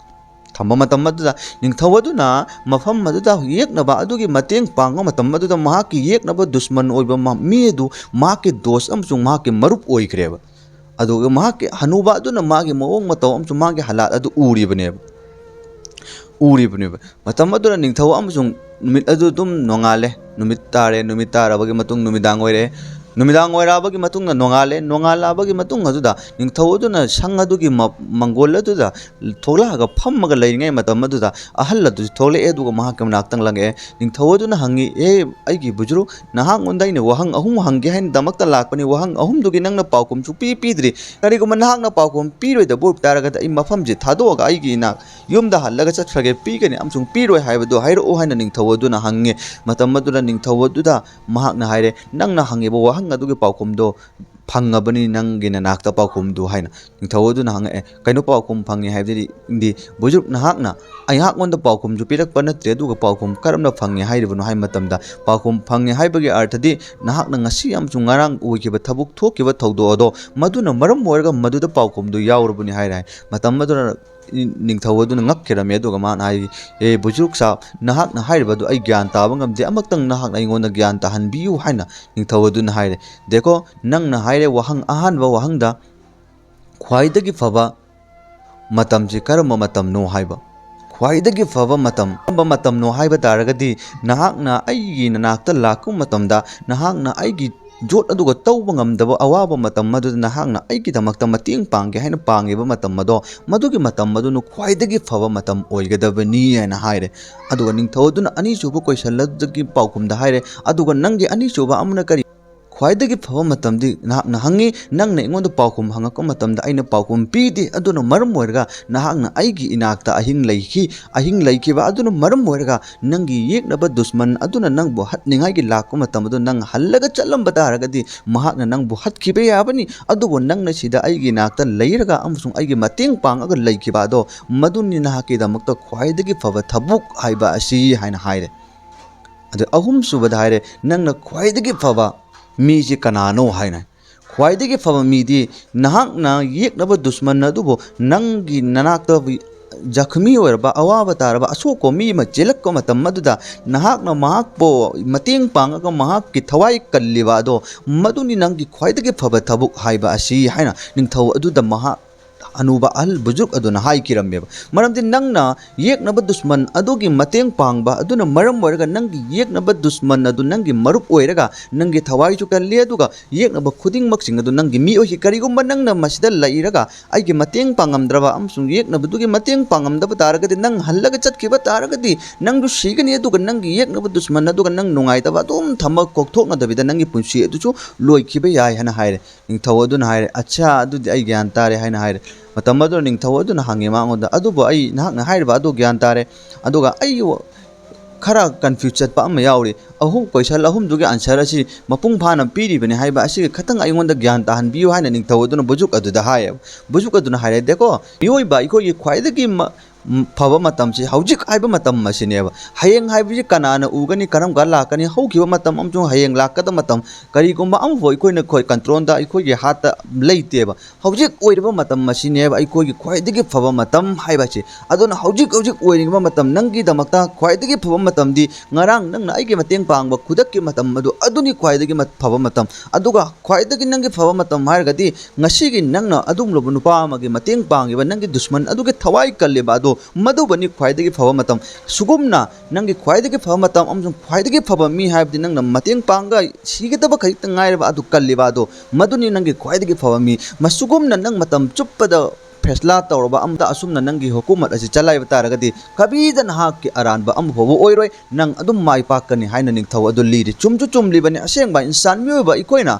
ꯊꯝꯕ ꯃꯇꯝ ꯑꯗꯨꯗ ꯅꯤꯡꯊꯧ ꯑꯗꯨꯅ ꯃꯐꯝ ꯑꯗꯨꯗ ꯌꯦꯛꯅꯕ ꯑꯗꯨꯒꯤ ꯃꯇꯦꯡ ꯄꯥꯡꯕ ꯃꯇꯝ ꯑꯗꯨꯗ ꯃꯍꯥꯛꯀꯤ ꯌꯦꯛꯅꯕ ꯗꯨꯁꯃꯟ ꯑꯣꯏꯕ ꯃ-, ꯃꯤ ꯑꯗꯨ ꯃꯍꯥꯛꯀꯤ ꯗꯣꯁ ꯑꯃꯁꯨꯡ ꯃꯍꯥꯛꯀꯤ ꯃꯔꯨꯞ ꯑꯣꯏꯈ꯭ꯔꯦꯕ꯫ ꯑꯗꯨꯒ ꯃꯍꯥꯛꯀꯤ ꯍꯅꯨꯕ ꯑꯗꯨꯅ ꯃꯥꯒꯤ ꯃꯑꯣꯡ ꯃꯇꯧ ꯑꯃꯁꯨꯡ ꯃꯥꯒꯤ ꯍꯥꯂꯥꯠ ꯑꯗꯨ ꯎꯔꯤꯕꯅꯦꯕ꯫ ꯎꯔꯤꯕꯅꯦꯕ꯫ ꯃꯇꯝ ꯑꯗꯨꯗ ꯅꯤꯡꯊꯧ ꯑꯃꯁꯨꯡ ꯅꯨꯃꯤꯠ ꯑꯗꯨ ꯑꯗꯨꯝ ꯅꯣꯡꯉꯥꯜꯂꯦ꯫ ꯅꯨꯃꯤꯠ ꯇꯥꯔꯦ꯫ ꯅꯨꯃꯤꯠ ꯇꯥꯔꯕꯒꯤ ꯃꯇꯨꯡ ꯅꯨꯃꯤꯗꯥꯡ ꯑꯣꯏꯔꯦ꯫ ꯅꯨꯃꯤꯗꯥꯡ ꯑꯣꯏꯔꯛꯑꯕꯒꯤ ꯃꯇꯨꯡꯗ ꯅꯣꯡꯉꯥꯜꯂꯦ꯫ ꯅꯣꯡꯉꯥꯜꯂꯛꯑꯕꯒꯤ ꯃꯇꯨꯡ ꯑꯗꯨꯗ ꯅꯤꯡꯊꯧ ꯑꯗꯨꯅ ꯁꯪ ꯑꯗꯨꯒꯤ ꯃ-, ꯃꯪꯒꯣꯜ ꯑꯗꯨꯗ ꯊꯣꯛꯂꯛꯑꯒ ꯐꯝꯃꯒ ꯂꯩꯔꯤꯉꯩ ꯃꯇꯝ ꯑꯗꯨꯗ ꯑꯍꯜ ꯑꯗꯨꯁꯨ ꯊꯣꯛꯂꯛꯑꯦ꯫ ꯑꯗꯨꯒ ꯃꯍꯥꯛꯀꯤ ꯃꯅꯥꯛꯇ ꯂꯪꯉꯛꯑꯦ꯫ ꯅꯤꯡꯊꯧ ꯑꯗꯨꯅ ꯍꯪꯉꯤ, "ꯑꯦ, ꯑꯩꯒꯤ ꯕꯨꯖꯨꯔꯨꯛ, ꯅꯍꯥꯛꯉꯣꯟꯗ ꯑꯩꯅ ꯋꯥꯍꯪ ꯑꯍꯨꯝ ꯍꯪꯒꯦ ꯍꯥꯏꯅꯗꯃꯛꯇ ꯂꯥꯛꯄꯅꯤ꯫ ꯋꯥꯍꯪ ꯑꯍꯨꯝꯗꯨꯒꯤ ꯅꯪꯅ ꯄꯥꯎꯈꯨꯝ ꯁꯨꯛꯄꯤ ꯄꯤꯗ꯭ꯔꯤ꯫ ꯀꯔꯤꯒꯨꯝꯕ ꯅꯍꯥꯛꯅ ꯄꯥꯎꯈꯨꯝ ꯄꯤꯔꯣꯏꯗꯕ ꯑꯣꯏꯕ ꯇꯥꯔꯒꯗꯤ ꯑꯩ ꯃꯐꯝꯁꯤ ꯊꯥꯗꯣꯛꯑꯒ ꯑꯩꯒꯤ ꯏꯅꯥꯛ ꯌꯨꯝꯗ ꯍꯜꯂꯒ ꯆꯠꯈ꯭ꯔꯒꯦ꯫ ꯄꯤꯒꯅꯤ ꯑꯃꯁꯨꯡ ꯄꯤꯔꯣꯏ ꯍꯥꯏꯕꯗꯨ ꯍꯥꯏꯔꯛꯎ" ꯍꯥꯏꯅ ꯅꯤꯡꯊꯧ ꯑꯗꯨꯅ ꯍꯪꯉꯦ꯫ ꯃꯇꯝ ꯑꯗꯨꯗ ꯅꯤꯡꯊꯧ ꯑꯗꯨꯗ ꯃꯍꯥꯛꯅ ꯍꯥꯏꯔꯦ, "ꯅꯪꯅ ꯍꯪꯉꯤꯕ ꯋꯥꯍꯪ ꯑꯗꯨꯒꯤ ꯄꯥꯎꯈꯨꯝꯗꯣ ꯐꯪꯉꯕꯅꯤ ꯅꯪꯒꯤ ꯅꯅꯥꯛꯇ ꯄꯥꯎꯈꯨꯝꯗꯨ" ꯍꯥꯏꯅ꯫ ꯅꯤꯡꯊꯧ ꯑꯗꯨꯅ ꯍꯪꯉꯛꯑꯦ, "ꯀꯩꯅꯣ ꯄꯥꯎꯈꯨꯝ ꯐꯪꯉꯦ ꯍꯥꯏꯕꯗꯤ?" ꯗꯤ, "ꯕꯨꯖꯨꯔꯨꯛ, ꯅꯍꯥꯛꯅ ꯑꯩꯍꯥꯛꯉꯣꯟꯗ ꯄꯥꯎꯈꯨꯝꯁꯨ ꯄꯤꯔꯛꯄ ꯅꯠꯇ꯭ꯔꯦ, ꯑꯗꯨꯒ ꯄꯥꯎꯈꯨꯝ ꯀꯔꯝꯅ ꯐꯪꯉꯦ ꯍꯥꯏꯔꯤꯕꯅꯣ?" ꯍꯥꯏꯕ ꯃꯇꯝꯗ, ꯄꯥꯎꯈꯨꯝ ꯐꯪꯉꯦ ꯍꯥꯏꯕꯒꯤ ꯑꯔꯊꯗꯤ ꯅꯍꯥꯛꯅ ꯉꯁꯤ ꯑꯃꯁꯨꯡ ꯉꯔꯥꯡ ꯑꯣꯏꯈꯤꯕ ꯊꯕꯛ ꯊꯣꯛꯈꯤꯕ ꯊꯧꯗꯣꯛ ꯑꯗꯣ ꯃꯗꯨꯅ ꯃꯔꯝ ꯑꯣꯏꯔꯒ ꯃꯗꯨꯗ ꯄꯥꯎꯈꯨꯝꯗꯨ ꯌꯥꯎꯔꯕꯅꯤ ꯍꯥꯏꯔꯦ ꯍꯥꯏ꯫ ꯃꯇꯝ ꯑꯗꯨꯗ ꯅꯤꯡꯊꯧ ꯑꯗꯨꯅ ꯉꯛꯈꯤꯔꯝꯃꯦ꯫ ꯑꯗꯨꯒ ꯃꯥꯅ ꯍꯥꯏ, "ꯑꯦ ꯕꯨꯖꯨꯔꯨꯛ ꯁꯥꯍꯕ, ꯅꯍꯥꯛꯅ ꯍꯥꯏꯔꯤꯕꯗꯨ ꯑꯩ ꯒ꯭ꯌꯥꯟ ꯇꯥꯕ ꯉꯝꯗꯦ꯫ ꯑꯃꯨꯛꯇꯪ ꯅꯍꯥꯛꯅ ꯑꯩꯉꯣꯟꯗ ꯒ꯭ꯌꯥꯟ ꯇꯥꯍꯟꯕꯤꯌꯨ" ꯍꯥꯏꯅ ꯅꯤꯡꯊꯧ ꯑꯗꯨꯅ ꯍꯥꯏꯔꯦ꯫ ꯗꯦꯀꯣ, ꯅꯪꯅ ꯍꯥꯏꯔꯦ ꯋꯥꯍꯪ, ꯑꯍꯥꯟꯕ ꯋꯥꯍꯪꯗ ꯈ꯭ꯋꯥꯏꯗꯒꯤ ꯐꯕ ꯃꯇꯝꯁꯤ ꯀꯔꯝꯕ ꯃꯇꯝꯅꯣ ꯍꯥꯏꯕ꯫ ꯈ꯭ꯋꯥꯏꯗꯒꯤ ꯐꯕ ꯃꯇꯝ ꯀꯔꯝꯕ ꯃꯇꯝꯅꯣ ꯍꯥꯏꯕ ꯇꯥꯔꯒꯗꯤ, ꯅꯍꯥꯛꯅ ꯑꯩꯒꯤ ꯅꯅꯥꯛꯇ ꯂꯥꯛꯄ ꯃꯇꯝꯗ, ꯅꯍꯥꯛꯅ ꯑꯩꯒꯤ ꯖꯣꯠ ꯑꯗꯨꯒ ꯇꯧꯕ ꯉꯝꯗꯕ ꯑꯋꯥꯕ ꯃꯇꯝ ꯑꯗꯨꯗ ꯅꯍꯥꯛꯅ ꯑꯩꯒꯤꯗꯃꯛꯇ ꯃꯇꯦꯡ ꯄꯥꯡꯒꯦ ꯍꯥꯏꯅ ꯄꯥꯡꯉꯤꯕ ꯃꯇꯝ ꯑꯗꯣ, ꯃꯗꯨꯒꯤ ꯃꯇꯝ ꯑꯗꯨꯅ ꯈ꯭ꯋꯥꯏꯗꯒꯤ ꯐꯕ ꯃꯇꯝ ꯑꯣꯏꯒꯗꯕꯅꯤ ꯍꯥꯏꯅ ꯍꯥꯏꯔꯦ꯫ ꯑꯗꯨꯒ ꯅꯤꯡꯊꯧ ꯑꯗꯨꯅ ꯑꯅꯤꯁꯨꯕ ꯀꯣꯏꯁꯟ ꯑꯗꯨꯒꯤ ꯄꯥꯎꯈꯨꯝꯗ ꯍꯥꯏꯔꯦ, "ꯑꯗꯨꯒ ꯅꯪꯒꯤ ꯑꯅꯤꯁꯨꯕ ꯑꯃꯅ ꯀꯔꯤ?" ꯈ꯭ꯋꯥꯏꯗꯒꯤ ꯐꯕ ꯃꯇꯝꯗꯤ ꯅꯍꯥꯛꯅ ꯍꯪꯉꯤ, ꯅꯪꯅ ꯑꯩꯉꯣꯟꯗ ꯄꯥꯎꯈꯨꯝ ꯍꯪꯉꯛꯄ ꯃꯇꯝꯗ ꯑꯩꯅ ꯄꯥꯎꯈꯨꯝ ꯄꯤꯗꯦ, ꯑꯗꯨꯅ ꯃꯔꯝ ꯑꯣꯏꯔꯒ ꯅꯍꯥꯛꯅ ꯑꯩꯒꯤ ꯏꯅꯥꯛꯇ ꯑꯍꯤꯡ ꯂꯩꯈꯤ꯫ ꯑꯍꯤꯡ ꯂꯩꯈꯤꯕ ꯑꯗꯨꯅ ꯃꯔꯝ ꯑꯣꯏꯔꯒ ꯅꯪꯒꯤ ꯌꯦꯛꯅꯕ ꯗꯨꯁꯃꯟ ꯑꯗꯨꯅ ꯅꯪꯕꯨ ꯍꯥꯠꯅꯤꯡꯉꯥꯏꯒꯤ ꯂꯥꯛꯄ ꯃꯇꯝ ꯑꯗꯨ ꯅꯪ ꯍꯜꯂꯒ ꯆꯠꯂꯝꯕ ꯇꯥꯔꯒꯗꯤ ꯃꯍꯥꯛꯅ ꯅꯪꯕꯨ ꯍꯥꯠꯈꯤꯕ ꯌꯥꯕꯅꯤ, ꯑꯗꯨꯕꯨ ꯅꯪꯅ ꯁꯤꯗ ꯑꯩꯒꯤ ꯏꯅꯥꯛꯇ ꯂꯩꯔꯒ ꯑꯃꯁꯨꯡ ꯑꯩꯒꯤ ꯃꯇꯦꯡ ꯄꯥꯡꯉꯒ ꯂꯩꯈꯤꯕ ꯑꯗꯣ ꯃꯗꯨꯅꯤ ꯅꯍꯥꯛꯀꯤꯗꯃꯛꯇ ꯈ꯭ꯋꯥꯏꯗꯒꯤ ꯐꯕ ꯊꯕꯛ ꯍꯥꯏꯕ ꯑꯁꯤ ꯍꯥꯏꯅ ꯍꯥꯏꯔꯦ꯫ ꯑꯗꯨ ꯑꯍꯨꯝꯁꯨꯕꯗ ꯍꯥꯏꯔꯦ, ꯅꯪꯅ ꯈ꯭ꯋꯥꯏꯗꯒꯤ ꯐꯕ ꯃꯤꯁꯤ ꯀꯅꯥꯅꯣ ꯍꯥꯏꯅ꯫ ꯈ꯭ꯋꯥꯏꯗꯒꯤ ꯐꯕ ꯃꯤꯗꯤ ꯅꯍꯥꯛꯅ ꯌꯦꯛꯅꯕ ꯗꯨꯁꯃꯟ ꯑꯗꯨꯕꯨ ꯅꯪꯒꯤ ꯅꯅꯥꯛꯇ ꯖꯈꯃꯤ ꯑꯣꯏꯔꯕ, ꯑꯋꯥꯕ ꯇꯥꯔꯕ, ꯑꯁꯣꯛꯄ ꯃꯤ ꯑꯃ ꯆꯦꯜꯂꯛꯄ ꯃꯇꯝ ꯑꯗꯨꯗ ꯅꯍꯥꯛꯅ ꯃꯍꯥꯛꯄꯨ ꯃꯇꯦꯡ ꯄꯥꯡꯉꯒ ꯃꯍꯥꯛꯀꯤ ꯊꯋꯥꯏ ꯀꯜꯂꯤꯕ ꯑꯗꯣ, ꯃꯗꯨꯅꯤ ꯅꯪꯒꯤ ꯈ꯭ꯋꯥꯏꯗꯒꯤ ꯐꯕ ꯊꯕꯛ ꯍꯥꯏꯕ ꯑꯁꯤ ꯍꯥꯏꯅ ꯅꯤꯡꯊꯧ ꯑꯗꯨꯗ ꯃꯍꯥꯛ ꯑꯅꯨꯕ ꯑꯍꯜ ꯕꯨꯖꯨꯔꯒ ꯑꯗꯨꯅ ꯍꯥꯏꯈꯤꯔꯝꯃꯦꯕ꯫ ꯃꯔꯝꯗꯤ ꯅꯪꯅ ꯌꯦꯛꯅꯕ ꯗꯨꯁꯃꯟ ꯑꯗꯨꯒꯤ ꯃꯇꯦꯡ ꯄꯥꯡꯕ ꯑꯗꯨꯅ ꯃꯔꯝ ꯑꯣꯏꯔꯒ ꯅꯪꯒꯤ ꯌꯦꯛꯅꯕ ꯗꯨꯁꯃꯟ ꯑꯗꯨ ꯅꯪꯒꯤ ꯃꯔꯨꯞ ꯑꯣꯏꯔꯒ ꯅꯪꯒꯤ ꯊꯋꯥꯏꯁꯨ ꯀꯜꯂꯤ, ꯑꯗꯨꯒ ꯌꯦꯛꯅꯕ ꯈꯨꯗꯤꯡꯃꯛꯁꯤꯡ ꯑꯗꯨ ꯅꯪꯒꯤ ꯃꯤ ꯑꯣꯏꯈꯤ꯫ ꯀꯔꯤꯒꯨꯝꯕ ꯅꯪꯅ ꯃꯁꯤꯗ ꯂꯩꯔꯒ ꯑꯩꯒꯤ ꯃꯇꯦꯡ ꯄꯥꯡꯉꯝꯗ꯭ꯔꯕ ꯑꯃꯁꯨꯡ ꯌꯦꯛꯅꯕꯗꯨꯒꯤ ꯃꯇꯦꯡ ꯄꯥꯡꯉꯝꯗꯕ ꯇꯥꯔꯒꯗꯤ, ꯅꯪ ꯍꯜꯂꯒ ꯆꯠꯈꯤꯕ ꯇꯥꯔꯒꯗꯤ, ꯅꯪꯁꯨ ꯁꯤꯒꯅꯤ, ꯑꯗꯨꯒ ꯅꯪꯒꯤ ꯌꯦꯛꯅꯕ ꯗꯨꯁꯃꯟ ꯑꯗꯨꯒ ꯅꯪ ꯅꯨꯡꯉꯥꯏꯇꯕ ꯑꯗꯨꯝ ꯊꯝꯃꯒ ꯀꯣꯛꯊꯣꯛꯅꯗꯕꯤꯗ ꯅꯪꯒꯤ ꯄꯨꯟꯁꯤ ꯑꯗꯨꯁꯨ ꯂꯣꯏꯈꯤꯕ ꯌꯥꯏ ꯍꯥꯏꯅ ꯍꯥꯏꯔꯦ꯫ ꯅꯤꯡꯊꯧ ꯑꯗꯨꯅ ꯍꯥꯏꯔꯦ, "ꯑꯠꯁꯥ, ꯑꯗꯨꯗꯤ ꯑꯩ ꯒ꯭ꯌꯥꯟ ꯇꯥꯔꯦ" ꯍꯥꯏꯅ ꯍꯥꯏꯔꯦ꯫ ꯃꯇꯝ ꯑꯗꯨꯗ ꯅꯤꯡꯊꯧ ꯑꯗꯨꯅ ꯍꯪꯉꯤ ꯃꯉꯣꯟꯗ, "ꯑꯗꯨꯕꯨ ꯑꯩ ꯅꯍꯥꯛꯅ ꯍꯥꯏꯔꯤꯕ ꯑꯗꯨ ꯒ꯭ꯌꯥꯟ ꯇꯥꯔꯦ, ꯑꯗꯨꯒ ꯑꯩ ꯈꯔ ꯀꯟꯐ꯭ꯌꯨꯁ ꯆꯠꯄ ꯑꯃ ꯌꯥꯎꯔꯤ꯫ ꯑꯍꯨꯝ, ꯀꯣꯏꯁꯟ ꯑꯍꯨꯝꯗꯨꯒꯤ ꯑꯟꯁꯔ ꯑꯁꯤ ꯃꯄꯨꯡ ꯐꯥꯅ ꯄꯤꯔꯤꯕꯅꯤ ꯍꯥꯏꯕ ꯑꯁꯤꯒ ꯈꯇꯪ ꯑꯩꯉꯣꯟꯗ ꯒ꯭ꯌꯥꯟ ꯇꯥꯍꯟꯕꯤꯌꯨ" ꯍꯥꯏꯅ ꯅꯤꯡꯊꯧ ꯑꯗꯨꯅ ꯕꯨꯖꯨꯔꯒ ꯑꯗꯨꯗ ꯍꯥꯏꯌꯦꯕ꯫ ꯕꯨꯖꯨꯔꯒ ꯑꯗꯨꯅ ꯍꯥꯏꯔꯦ, "ꯗꯦꯀꯣ, ꯃꯤꯑꯣꯏꯕ ꯑꯩꯈꯣꯏꯒꯤ ꯈ꯭ꯋꯥꯏꯗꯒꯤ ꯃ-, ꯐꯕ ꯃꯇꯝꯁꯤ ꯍꯧꯖꯤꯛ ꯍꯥꯏꯕ ꯃꯇꯝ ꯑꯁꯤꯅꯦꯕ꯫ ꯍꯌꯦꯡ ꯍꯥꯏꯕꯁꯤ ꯀꯅꯥꯅ ꯎꯒꯅꯤ, ꯀꯔꯝ ꯀꯥꯟ ꯂꯥꯛꯀꯅꯤ, ꯍꯧꯈꯤꯕ ꯃꯇꯝ ꯑꯃꯁꯨꯡ ꯍꯌꯦꯡ ꯂꯥꯛꯀꯗꯕ ꯃꯇꯝ, ꯀꯔꯤꯒꯨꯝꯕ ꯑꯃꯐꯥꯎ ꯑꯩꯈꯣꯏꯅ ꯑꯩꯈꯣꯏ ꯀꯟꯇ꯭ꯔꯣꯜꯗ ꯑꯩꯈꯣꯏꯒꯤ ꯍꯥꯠꯇ ꯂꯩꯇꯦꯕ꯫ ꯍꯧꯖꯤꯛ ꯑꯣꯏꯔꯤꯕ ꯃꯇꯝ ꯑꯁꯤꯅꯦꯕ ꯑꯩꯈꯣꯏꯒꯤ ꯈ꯭ꯋꯥꯏꯗꯒꯤ ꯐꯕ ꯃꯇꯝ ꯍꯥꯏꯕꯁꯤ꯫ ꯑꯗꯨꯅ ꯍꯧꯖꯤꯛ ꯍꯧꯖꯤꯛ ꯑꯣꯏꯔꯤꯕ ꯃꯇꯝ, ꯅꯪꯒꯤꯗꯃꯛꯇ ꯈ꯭ꯋꯥꯏꯗꯒꯤ ꯐꯕ ꯃꯇꯝꯗꯤ ꯉꯔꯥꯡ ꯅꯪꯅ ꯑꯩꯒꯤ ꯃꯇꯦꯡ ꯄꯥꯡꯕ ꯈꯨꯗꯛꯀꯤ ꯃꯇꯝ ꯑꯗꯨ, ꯑꯗꯨꯅꯤ ꯈ꯭ꯋꯥꯏꯗꯒꯤ ꯃ-, ꯐꯕ ꯃꯇꯝ꯫ ꯑꯗꯨꯒ ꯈ꯭ꯋꯥꯏꯗꯒꯤ ꯅꯪꯒꯤ ꯐꯕ ꯃꯇꯝ ꯍꯥꯏꯔꯒꯗꯤ ꯉꯁꯤꯒꯤ ꯅꯪꯅ ꯑꯗꯨꯒꯨꯝꯂꯕ ꯅꯨꯄꯥ ꯑꯃꯒꯤ ꯃꯇꯦꯡ ꯄꯥꯡꯉꯤꯕ ꯅꯪꯒꯤ ꯗꯨꯁꯃꯟ ꯑꯗꯨꯒꯤ ꯊꯋꯥꯏ ꯀꯜꯂꯤꯕ ꯑꯗꯣ, ꯃꯗꯨꯕꯨꯅꯤ ꯈ꯭ꯋꯥꯏꯗꯒꯤ ꯐꯕ ꯃꯇꯝ꯫ ꯁꯨꯒꯨꯝꯅ ꯅꯪꯒꯤ ꯈ꯭ꯋꯥꯏꯗꯒꯤ ꯐꯕ ꯃꯇꯝ ꯑꯃꯁꯨꯡ ꯈ꯭ꯋꯥꯏꯗꯒꯤ ꯐꯕ ꯃꯤ ꯍꯥꯏꯕꯗꯤ ꯅꯪꯅ ꯃꯇꯦꯡ ꯄꯥꯡꯒ ꯁꯤꯒꯗꯕ ꯈꯖꯤꯛꯇ ꯉꯥꯏꯔꯕ ꯑꯗꯨ ꯀꯜꯂꯤꯕ ꯑꯗꯣ, ꯃꯗꯨꯅꯤ ꯅꯪꯒꯤ ꯈ꯭ꯋꯥꯏꯗꯒꯤ ꯐꯕ ꯃꯤ꯫ ꯃꯁꯨꯒꯨꯝꯅ ꯅꯪ ꯃꯇꯝ ꯆꯨꯞꯄꯗ ꯐꯦꯁꯂꯥ ꯇꯧꯔꯕ ꯑꯃꯗ ꯑꯁꯨꯝꯅ ꯅꯪꯒꯤ ꯍꯨꯀꯨꯃꯠ ꯑꯁꯤ ꯆꯂꯥꯏꯕ ꯇꯥꯔꯒꯗꯤ ꯀꯕꯤꯗ ꯅꯍꯥꯛꯀꯤ ꯑꯔꯥꯟꯕ ꯑꯃꯐꯥꯎꯕ ꯑꯣꯏꯔꯣꯏ, ꯅꯪ ꯑꯗꯨꯝ ꯃꯥꯏ ꯄꯥꯛꯀꯅꯤ" ꯍꯥꯏꯅ ꯅꯤꯡꯊꯧ ꯑꯗꯨ ꯂꯤꯔꯤ꯫ ꯆꯨꯝꯁꯨ ꯆꯨꯝꯂꯤꯕꯅꯤ꯫ ꯑꯁꯦꯡꯕ ꯏꯟꯁꯥꯟ ꯃꯤꯑꯣꯏꯕ ꯑꯩꯈꯣꯏꯅ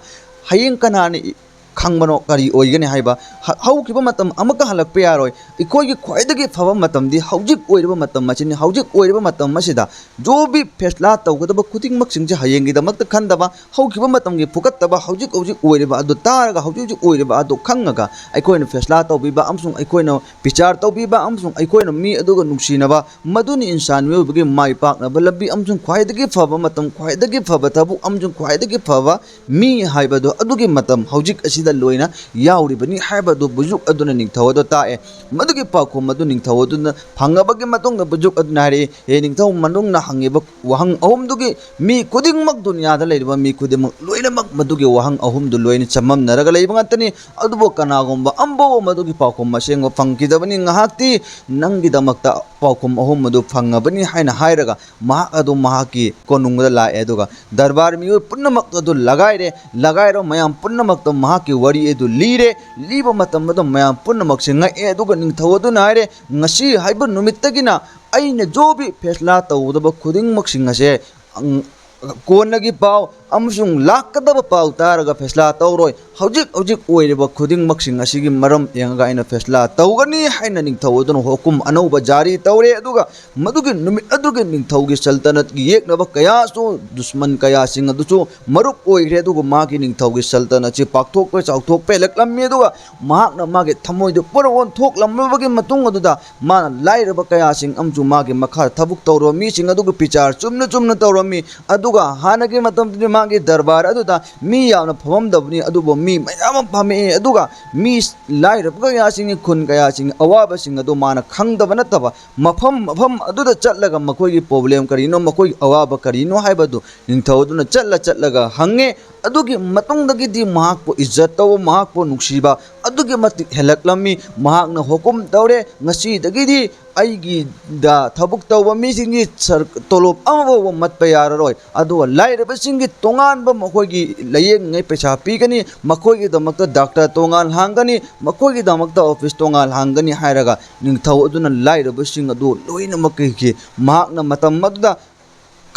ꯍꯌꯦꯡ ꯀꯅꯥꯅ ꯏ-, ꯈꯪꯕꯅꯣ ꯀꯔꯤ ꯑꯣꯏꯒꯅꯤ ꯍꯥꯏꯕ? ꯍ-, ꯍꯧꯈꯤꯕ ꯃꯇꯝ ꯑꯃꯨꯛꯀ ꯍꯜꯂꯛꯄ ꯌꯥꯔꯣꯏ꯫ ꯑꯩꯈꯣꯏꯒꯤ ꯈ꯭ꯋꯥꯏꯗꯒꯤ ꯐꯕ ꯃꯇꯝꯗꯤ ꯍꯧꯖꯤꯛ ꯑꯣꯏꯔꯤꯕ ꯃꯇꯝ ꯑꯁꯤꯅꯤ꯫ ꯍꯧꯖꯤꯛ ꯑꯣꯏꯔꯤꯕ ꯃꯇꯝ ꯑꯁꯤꯗ ꯖꯣ ꯕꯤ ꯐꯦꯁꯂꯥ ꯇꯧꯒꯗꯕ ꯈꯨꯗꯤꯡꯃꯛꯁꯤꯡꯁꯦ ꯍꯌꯦꯡꯒꯤꯗꯃꯛꯇ ꯈꯟꯗꯕ, ꯍꯧꯈꯤꯕ ꯃꯇꯝꯒꯤ ꯐꯨꯀꯠꯇꯕ, ꯍꯧꯖꯤꯛ ꯍꯧꯖꯤꯛ ꯑꯣꯏꯔꯤꯕ ꯑꯗꯨ ꯇꯥꯔꯒ, ꯍꯧꯖꯤꯛ ꯍꯧꯖꯤꯛ ꯑꯣꯏꯔꯤꯕ ꯑꯗꯨ ꯈꯪꯉꯒ ꯑꯩꯈꯣꯏꯅ ꯐꯦꯁꯂꯥ ꯇꯧꯕꯤꯕ ꯑꯃꯁꯨꯡ ꯑꯩꯈꯣꯏꯅ ꯕꯤꯆꯥꯔ ꯇꯧꯕꯤꯕ ꯑꯃꯁꯨꯡ ꯑꯩꯈꯣꯏꯅ ꯃꯤ ꯑꯗꯨꯒ ꯅꯨꯡꯁꯤꯅꯕ, ꯃꯗꯨꯅꯤ ꯏꯟꯁꯥꯟ ꯃꯤꯑꯣꯏꯕꯒꯤ ꯃꯥꯏ ꯄꯥꯛꯅꯕ ꯂꯝꯕꯤ ꯑꯃꯁꯨꯡ ꯈ꯭ꯋꯥꯏꯗꯒꯤ ꯐꯕ ꯃꯇꯝ, ꯈ꯭ꯋꯥꯏꯗꯒꯤ ꯐꯕ ꯊꯕꯛ ꯑꯃꯁꯨꯡ ꯈ꯭ꯋꯥꯏꯗꯒꯤ ꯐꯕ ꯃꯤ ꯍꯥꯏꯕꯗꯨ ꯑꯗꯨꯒꯤ ꯃꯇꯝ ꯍꯧꯖꯤꯛ ꯑꯁꯤꯗ ꯂꯣꯏꯅ ꯌꯥꯎꯔꯤꯕꯅꯤ ꯍꯥꯏꯕꯗꯨ ꯕꯨꯖꯨꯛ ꯑꯗꯨꯅ ꯅꯤꯡꯊꯧ ꯑꯗꯨ ꯇꯥꯛꯑꯦ꯫ ꯃꯗꯨꯒꯤ ꯄꯥꯎꯈꯨꯝ ꯑꯗꯨ ꯅꯤꯡꯊꯧ ꯑꯗꯨꯅ ꯐꯪꯉꯕꯒꯤ ꯃꯇꯨꯡꯗ ꯕꯨꯖꯨꯛ ꯑꯗꯨꯅ ꯍꯥꯏꯔꯛꯏ, "ꯍꯦ ꯅꯤꯡꯊꯧ, ꯃꯅꯨꯡꯅ ꯍꯪꯉꯤꯕ ꯋꯥꯍꯪ ꯑꯍꯨꯝꯗꯨꯒꯤ ꯃꯤ ꯈꯨꯗꯤꯡꯃꯛ, ꯗꯨꯅꯤꯌꯥꯗ ꯂꯩꯔꯤꯕ ꯃꯤ ꯈꯨꯗꯤꯡꯃꯛ ꯂꯣꯏꯅꯃꯛ ꯃꯗꯨꯒꯤ ꯋꯥꯍꯪ ꯑꯍꯨꯝꯗꯨ ꯂꯣꯏꯅ ꯆꯃꯝꯅꯔꯒ ꯂꯩꯕ ꯉꯥꯛꯇꯅꯤ꯫ ꯑꯗꯨꯕꯨ ꯀꯅꯥꯒꯨꯝꯕ ꯑꯃꯐꯥꯎꯕ ꯃꯗꯨꯒꯤ ꯄꯥꯎꯈꯨꯝ ꯑꯁꯦꯡꯕ ꯐꯪꯈꯤꯗꯕꯅꯤ꯫ ꯉꯥꯏꯍꯥꯛꯇꯤ ꯅꯪꯒꯤꯗꯃꯛꯇ ꯄꯥꯎꯈꯨꯝ ꯑꯍꯨꯝ ꯑꯗꯨ ꯐꯪꯉꯕꯅꯤ" ꯍꯥꯏꯅ ꯍꯥꯏꯔꯒ ꯃꯍꯥꯛ ꯑꯗꯨ ꯃꯍꯥꯛꯀꯤ ꯀꯣꯅꯨꯡꯗ ꯂꯥꯛꯑꯦ꯫ ꯑꯗꯨꯒ ꯗꯔꯕꯥꯔ ꯃꯤꯑꯣꯏ ꯄꯨꯝꯅꯃꯛ ꯑꯗꯨ ꯂꯒꯥꯏꯔꯦ꯫ ꯂꯒꯥꯏꯔꯕ ꯃꯌꯥꯝ ꯄꯨꯝꯅꯃꯛꯇ ꯃꯍꯥꯛꯀꯤ ꯋꯥꯔꯤ ꯑꯗꯨ ꯂꯤꯔꯦ꯫ ꯂꯤꯕ ꯃꯇꯝ ꯑꯗꯨ ꯃꯌꯥꯝ ꯄꯨꯝꯅꯃꯛꯁꯦ ꯉꯛꯑꯦ꯫ ꯑꯗꯨꯒ ꯅꯤꯡꯊꯧ ꯑꯗꯨꯅ ꯍꯥꯏꯔꯦ, "ꯉꯁꯤ ꯍꯥꯏꯕ ꯅꯨꯃꯤꯠꯇꯒꯤꯅ ꯑꯩꯅ ꯖꯣꯕꯤ ꯐꯦꯁꯂꯥ ꯇꯧꯒꯗꯕ ꯈꯨꯗꯤꯡꯃꯛꯁꯤꯡ ꯑꯁꯦ, ꯑꯪ, ꯀꯣꯟꯅꯒꯤ ꯄꯥꯎ ꯑꯃꯁꯨꯡ ꯂꯥꯛꯀꯗꯕ ꯄꯥꯎ ꯇꯥꯔꯒ ꯐꯦꯁꯂꯥ ꯇꯧꯔꯣꯏ꯫ ꯍꯧꯖꯤꯛ ꯍꯧꯖꯤꯛ ꯑꯣꯏꯔꯤꯕ ꯈꯨꯗꯤꯡꯃꯛꯁꯤꯡ ꯑꯁꯤꯒꯤ ꯃꯔꯝ ꯌꯦꯡꯉꯒ ꯑꯩꯅ ꯐꯦꯁꯂꯥ ꯇꯧꯒꯅꯤ" ꯍꯥꯏꯅ ꯅꯤꯡꯊꯧ ꯑꯗꯨꯅ ꯍꯨꯀꯨꯝ ꯑꯅꯧꯕ ꯖꯥꯔꯤ ꯇꯧꯔꯦ꯫ ꯑꯗꯨꯒ ꯃꯗꯨꯒꯤ ꯅꯨꯃꯤꯠ ꯑꯗꯨꯒꯤ ꯅꯤꯡꯊꯧꯒꯤ ꯁꯜꯇꯅꯠꯀꯤ ꯌꯦꯛꯅꯕ ꯀꯌꯥꯁꯨ, ꯗꯨꯁꯃꯟ ꯀꯌꯥꯁꯤꯡ ꯑꯗꯨꯁꯨ ꯃꯔꯨꯞ ꯑꯣꯏꯈ꯭ꯔꯦ꯫ ꯑꯗꯨꯒ ꯃꯥꯒꯤ ꯅꯤꯡꯊꯧꯒꯤ ꯁꯜꯇꯅꯠꯁꯤ ꯄꯥꯛꯊꯣꯛꯄ ꯆꯥꯎꯊꯣꯛꯄ ꯍꯦꯜꯂꯛꯂꯝꯃꯤ꯫ ꯑꯗꯨꯒ ꯃꯍꯥꯛꯅ ꯃꯥꯒꯤ ꯊꯃꯣꯏꯗꯨ ꯄꯨꯔꯥ ꯑꯣꯟꯊꯣꯛꯂꯝꯂꯕꯒꯤ ꯃꯇꯨꯡ ꯑꯗꯨꯗ ꯃꯥꯅ ꯂꯥꯏꯔꯕ ꯀꯌꯥꯁꯤꯡ ꯑꯃꯁꯨꯡ ꯃꯥꯒꯤ ꯃꯈꯥꯗ ꯊꯕꯛ ꯇꯧꯔꯕ ꯃꯤꯁꯤꯡ ꯑꯗꯨꯒ ꯕꯤꯆꯥꯔ ꯆꯨꯝꯅ ꯆꯨꯝꯅ ꯇꯧꯔꯝꯃꯤ꯫ ꯑꯗꯨꯒ ꯍꯥꯟꯅꯒꯤ ꯃꯇꯝꯗꯗꯤ ꯃꯥꯒꯤ ꯗꯔꯕꯥꯔ ꯑꯗꯨꯗ ꯃꯤ ꯌꯥꯝꯅ ꯐꯝꯃꯝꯗꯕꯅꯤ, ꯑꯗꯨꯕꯨ ꯃꯤ ꯃꯌꯥꯝ ꯑꯃ ꯐꯝꯃꯛꯑꯦ꯫ ꯑꯗꯨꯒ ꯃꯤ ꯂꯥꯏꯔꯕ ꯀꯌꯥꯁꯤꯡꯒꯤ, ꯈꯨꯟ ꯀꯌꯥꯁꯤꯡꯒꯤ ꯑꯋꯥꯕꯁꯤꯡ ꯑꯗꯨ ꯃꯥꯅ ꯈꯪꯗꯕ ꯅꯠꯇꯕ, ꯃꯐꯝ ꯃꯐꯝ ꯑꯗꯨꯗ ꯆꯠꯂꯒ ꯃꯈꯣꯏꯒꯤ ꯄ꯭ꯔꯣꯕ꯭ꯂꯦꯝ ꯀꯔꯤꯅꯣ, ꯃꯈꯣꯏꯒꯤ ꯑꯋꯥꯕ ꯀꯔꯤꯅꯣ ꯍꯥꯏꯕꯗꯨ ꯅꯤꯡꯊꯧ ꯑꯗꯨꯅ ꯆꯠꯂ ꯆꯠꯂꯒ ꯍꯪꯉꯦ꯫ ꯑꯗꯨꯒꯤ ꯃꯇꯨꯡꯗꯒꯤꯗꯤ ꯃꯍꯥꯛꯄꯨ ꯏꯖꯠ ꯇꯧꯕ, ꯃꯍꯥꯛꯄꯨ ꯅꯨꯡꯁꯤꯕ ꯑꯗꯨꯛꯀꯤ ꯃꯇꯤꯛ ꯍꯦꯜꯂꯛꯂꯝꯃꯤ꯫ ꯃꯍꯥꯛꯅ ꯍꯨꯀꯨꯝ ꯇꯧꯔꯦ, "ꯉꯁꯤꯗꯒꯤꯗꯤ ꯑꯩꯒꯤꯗ ꯊꯕꯛ ꯇꯧꯕ ꯃꯤꯁꯤꯡꯒꯤ ꯁꯔ-, ꯇꯣꯂꯣꯞ ꯑꯃꯐꯥꯎꯕ ꯃꯠꯄ ꯌꯥꯔꯔꯣꯏ꯫ ꯑꯗꯨꯒ ꯂꯥꯏꯔꯕꯁꯤꯡꯒꯤ ꯇꯣꯉꯥꯟꯕ ꯃꯈꯣꯏꯒꯤ ꯂꯥꯌꯦꯡꯅꯤꯡꯉꯥꯏ ꯄꯩꯁꯥ ꯄꯤꯒꯅꯤ, ꯃꯈꯣꯏꯒꯤꯗꯃꯛꯇ ꯗꯥꯛꯇꯔ ꯇꯣꯉꯥꯟ ꯍꯥꯡꯒꯅꯤ, ꯃꯈꯣꯏꯒꯤꯗꯃꯛꯇ ꯑꯣꯐꯤꯁ ꯇꯣꯉꯥꯟ ꯍꯥꯡꯒꯅꯤ" ꯍꯥꯏꯔꯒ ꯅꯤꯡꯊꯧ ꯑꯗꯨꯅ ꯂꯥꯏꯔꯕꯁꯤꯡ ꯑꯗꯨ ꯂꯣꯏꯅꯃꯛꯀꯤ ꯃꯍꯥꯛꯅ ꯃꯇꯝ ꯑꯗꯨꯗ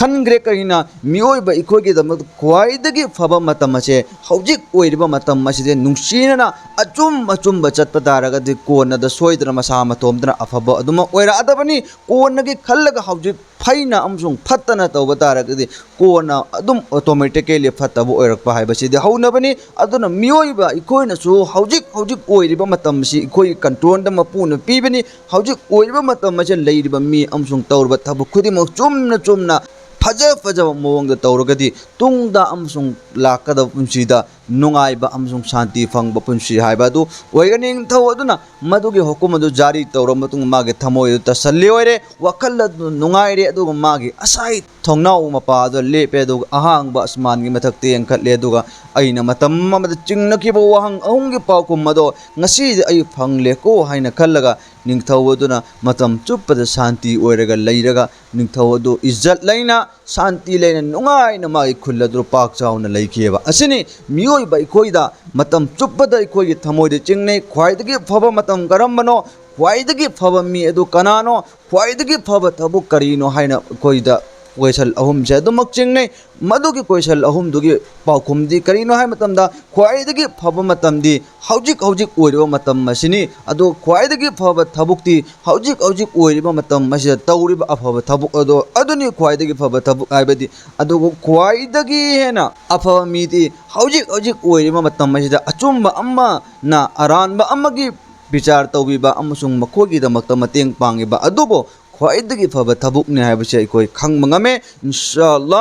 ꯈꯟꯈ꯭ꯔꯦ꯫ ꯀꯔꯤꯅ ꯃꯤꯑꯣꯏꯕ ꯑꯩꯈꯣꯏꯒꯤꯗꯃꯛ ꯈ꯭ꯋꯥꯏꯗꯒꯤ ꯐꯕ ꯃꯇꯝ ꯑꯁꯦ ꯍꯧꯖꯤꯛ ꯑꯣꯏꯔꯤꯕ ꯃꯇꯝ ꯑꯁꯤꯗ ꯅꯨꯡꯁꯤꯅꯅ ꯑꯆꯨꯝ ꯑꯆꯨꯝꯕ ꯆꯠꯄ ꯇꯥꯔꯒꯗꯤ ꯀꯣꯟꯅꯗ ꯁꯣꯏꯗꯅ ꯃꯁꯥ ꯃꯇꯣꯝꯇꯅ ꯑꯐꯕ ꯑꯗꯨꯃꯛ ꯑꯣꯏꯔꯛꯑꯗꯕꯅꯤ꯫ ꯀꯣꯟꯅꯒꯤ ꯈꯜꯂꯒ ꯍꯧꯖꯤꯛ ꯐꯩꯅ ꯑꯃꯁꯨꯡ ꯐꯠꯇꯅ ꯇꯧꯕ ꯇꯥꯔꯒꯗꯤ ꯀꯣꯟꯅ ꯑꯗꯨꯝ ꯑꯣꯇꯣꯃꯦꯇꯤꯀꯦꯂꯤ ꯐꯠꯇꯕ ꯑꯣꯏꯔꯛꯄ ꯍꯥꯏꯕꯁꯤꯗꯤ ꯍꯧꯅꯕꯅꯤ꯫ ꯑꯗꯨꯅ ꯃꯤꯑꯣꯏꯕ ꯑꯩꯈꯣꯏꯅꯁꯨ ꯍꯧꯖꯤꯛ ꯍꯧꯖꯤꯛ ꯑꯣꯏꯔꯤꯕ ꯃꯇꯝꯁꯤ ꯑꯩꯈꯣꯏꯒꯤ ꯀꯟꯇ꯭ꯔꯣꯜꯗ ꯃꯄꯨꯅ ꯄꯤꯕꯅꯤ꯫ ꯍꯧꯖꯤꯛ ꯑꯣꯏꯔꯤꯕ ꯃꯇꯝ ꯑꯁꯤꯗ ꯂꯩꯔꯤꯕ ꯃꯤ ꯑꯃꯁꯨꯡ ꯇꯧꯔꯤꯕ ꯊꯕꯛ ꯈꯨꯗꯤꯡꯃꯛ ꯆꯨꯝꯅ ꯆꯨꯝꯅ ꯐꯖ ꯐꯖꯕ ꯃꯑꯣꯡꯗ ꯇꯧꯔꯒꯗꯤ ꯇꯨꯡꯗ ꯑꯃꯁꯨꯡ ꯂꯥꯛꯀꯗꯕ ꯄꯨꯟꯁꯤꯗ ꯅꯨꯡꯉꯥꯏꯕ ꯑꯃꯁꯨꯡ ꯁꯥꯟꯇꯤ ꯐꯪꯕ ꯄꯨꯟꯁꯤ ꯍꯥꯏꯕ ꯑꯗꯨ ꯑꯣꯏꯒꯅꯤ꯫ ꯅꯤꯡꯊꯧ ꯑꯗꯨꯅ ꯃꯗꯨꯒꯤ ꯍꯨꯀꯨꯝ ꯑꯗꯨ ꯖꯥꯔꯤ ꯇꯧꯔꯕ ꯃꯇꯨꯡꯗ ꯃꯥꯒꯤ ꯊꯃꯣꯏ ꯑꯗꯨ ꯇꯁꯜꯂꯤ ꯑꯣꯏꯔꯦ, ꯋꯥꯈꯜ ꯑꯗꯨ ꯅꯨꯡꯉꯥꯏꯔꯦ, ꯑꯗꯨꯒ ꯃꯥꯒꯤ ꯑꯁꯥꯏ ꯊꯣꯡꯅꯥꯎ ꯃꯄꯥ ꯑꯗꯨ ꯂꯦꯞꯄꯦ, ꯑꯗꯨꯒ ꯑꯍꯥꯡꯕ ꯑꯁꯃꯥꯟꯒꯤ ꯃꯊꯛꯇ ꯌꯦꯡꯈꯠꯂꯦ, ꯑꯗꯨꯒ ꯑꯩꯅ ꯃꯇꯝ ꯑꯃꯗ ꯆꯤꯡꯅꯈꯤꯕ ꯋꯥꯍꯪ ꯑꯍꯨꯝꯒꯤ ꯄꯥꯎꯈꯨꯝ ꯑꯗꯣ ꯉꯁꯤꯗꯤ ꯑꯩ ꯐꯪꯂꯦꯀꯣ ꯍꯥꯏꯅ ꯈꯜꯂꯒ ꯅꯤꯡꯊꯧ ꯑꯗꯨꯅ ꯃꯇꯝ ꯆꯨꯞꯄꯗ ꯁꯥꯟꯇꯤ ꯑꯣꯏꯔꯒ ꯂꯩꯔꯒ ꯅꯤꯡꯊꯧ ꯑꯗꯨ ꯏꯖꯠ ꯂꯩꯅ, ꯁꯥꯟꯇꯤ ꯂꯩꯅ, ꯅꯨꯡꯉꯥꯏꯅ ꯃꯥꯒꯤ ꯈꯨꯜ ꯑꯗꯨ ꯄꯥꯛ ꯆꯥꯎꯅ ꯂꯩꯈꯤꯑꯕ꯫ ꯑꯁꯤꯅꯤ ꯃꯤꯑꯣꯏꯕ ꯑꯩꯈꯣꯏꯗ ꯃꯇꯝ ꯆꯨꯞꯄꯗ ꯑꯩꯈꯣꯏꯒꯤ ꯊꯃꯣꯏꯗ ꯆꯤꯡꯅꯩ꯫ ꯈ꯭ꯋꯥꯏꯗꯒꯤ ꯐꯕ ꯃꯇꯝ ꯀꯔꯝꯕꯅꯣ? ꯈ꯭ꯋꯥꯏꯗꯒꯤ ꯐꯕ ꯃꯤ ꯑꯗꯨ ꯀꯅꯥꯅꯣ? ꯈ꯭ꯋꯥꯏꯗꯒꯤ ꯐꯕ ꯊꯕꯛ ꯀꯔꯤꯅꯣ ꯍꯥꯏꯅ ꯑꯩꯈꯣꯏꯗ ꯀꯣꯏꯁꯟ ꯑꯍꯨꯝꯁꯦ ꯑꯗꯨꯃꯛ ꯆꯤꯡꯅꯩ꯫ ꯃꯗꯨꯒꯤ ꯀꯣꯏꯁꯟ ꯑꯍꯨꯝꯗꯨꯒꯤ ꯄꯥꯎꯈꯨꯝꯗꯤ ꯀꯔꯤꯅꯣ ꯍꯥꯏꯕ ꯃꯇꯝꯗ, ꯈ꯭ꯋꯥꯏꯗꯒꯤ ꯐꯕ ꯃꯇꯝꯗꯤ ꯍꯧꯖꯤꯛ ꯍꯧꯖꯤꯛ ꯑꯣꯏꯔꯤꯕ ꯃꯇꯝ ꯑꯁꯤꯅꯤ꯫ ꯑꯗꯣ ꯈ꯭ꯋꯥꯏꯗꯒꯤ ꯐꯕ ꯊꯕꯛꯇꯤ ꯍꯧꯖꯤꯛ ꯍꯧꯖꯤꯛ ꯑꯣꯏꯔꯤꯕ ꯃꯇꯝ ꯑꯁꯤꯗ ꯇꯧꯔꯤꯕ ꯑꯐꯕ ꯊꯕꯛ ꯑꯗꯣ ꯑꯗꯨꯅꯤ ꯈ꯭ꯋꯥꯏꯗꯒꯤ ꯐꯕ ꯊꯕꯛ ꯍꯥꯏꯕꯗꯤ꯫ ꯑꯗꯨꯒ ꯈ꯭ꯋꯥꯏꯗꯒꯤ ꯍꯦꯟꯅ ꯑꯐꯕ ꯃꯤꯗꯤ ꯍꯧꯖꯤꯛ ꯍꯧꯖꯤꯛ ꯑꯣꯏꯔꯤꯕ ꯃꯇꯝ ꯑꯁꯤꯗ ꯑꯆꯨꯝꯕ ꯑꯃꯅ ꯑꯔꯥꯟꯕ ꯑꯃꯒꯤ ꯕꯤꯆꯥꯔ ꯇꯧꯕꯤꯕ ꯑꯃꯁꯨꯡ ꯃꯈꯣꯏꯒꯤꯗꯃꯛꯇ ꯃꯇꯦꯡ ꯄꯥꯡꯉꯤꯕ ꯑꯗꯨꯕꯨ ꯈ꯭ꯋꯥꯏꯗꯒꯤ ꯐꯕ ꯊꯕꯛꯅꯤ ꯍꯥꯏꯕꯁꯤ ꯑꯩꯈꯣꯏ ꯈꯪꯕ ꯉꯝꯃꯦ꯫ ꯏꯟꯁꯥ ꯑꯜꯂꯥ,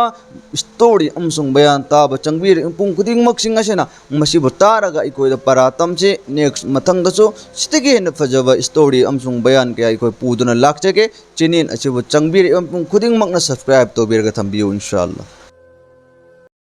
ꯁ꯭ꯇꯣꯔꯤ ꯑꯃꯁꯨꯡ ꯕꯌꯥꯟ ꯇꯥꯕ ꯆꯪꯕꯤꯔꯤꯕ ꯃꯤꯄꯨꯝ ꯈꯨꯗꯤꯡꯃꯛꯁꯤꯡ ꯑꯁꯤꯅ ꯃꯁꯤꯕꯨ ꯇꯥꯔꯒ ꯑꯩꯈꯣꯏꯗ ꯄꯔꯥ ꯇꯝꯁꯤ꯫ ꯅꯦꯛꯁ ꯃꯊꯪꯗꯁꯨ ꯁꯤꯗꯒꯤ ꯍꯦꯟꯅ ꯐꯖꯕ ꯁ꯭ꯇꯣꯔꯤ ꯑꯃꯁꯨꯡ ꯕꯌꯥꯟ ꯀꯌꯥ ꯑꯩꯈꯣꯏ ꯄꯨꯗꯨꯅ ꯂꯥꯛꯆꯒꯦ꯫ ꯆꯦꯅꯦꯜ ꯑꯁꯤꯕꯨ ꯆꯪꯕꯤꯔꯤꯕ ꯃꯤꯄꯨꯝ ꯈꯨꯗꯤꯡꯃꯛꯅ ꯁꯕꯁꯀ꯭ꯔꯥꯏꯕ ꯇꯧꯕꯤꯔꯒ ꯊꯝꯕꯤꯌꯨ, ꯏꯟꯁꯥ ꯑꯜꯂꯥ꯫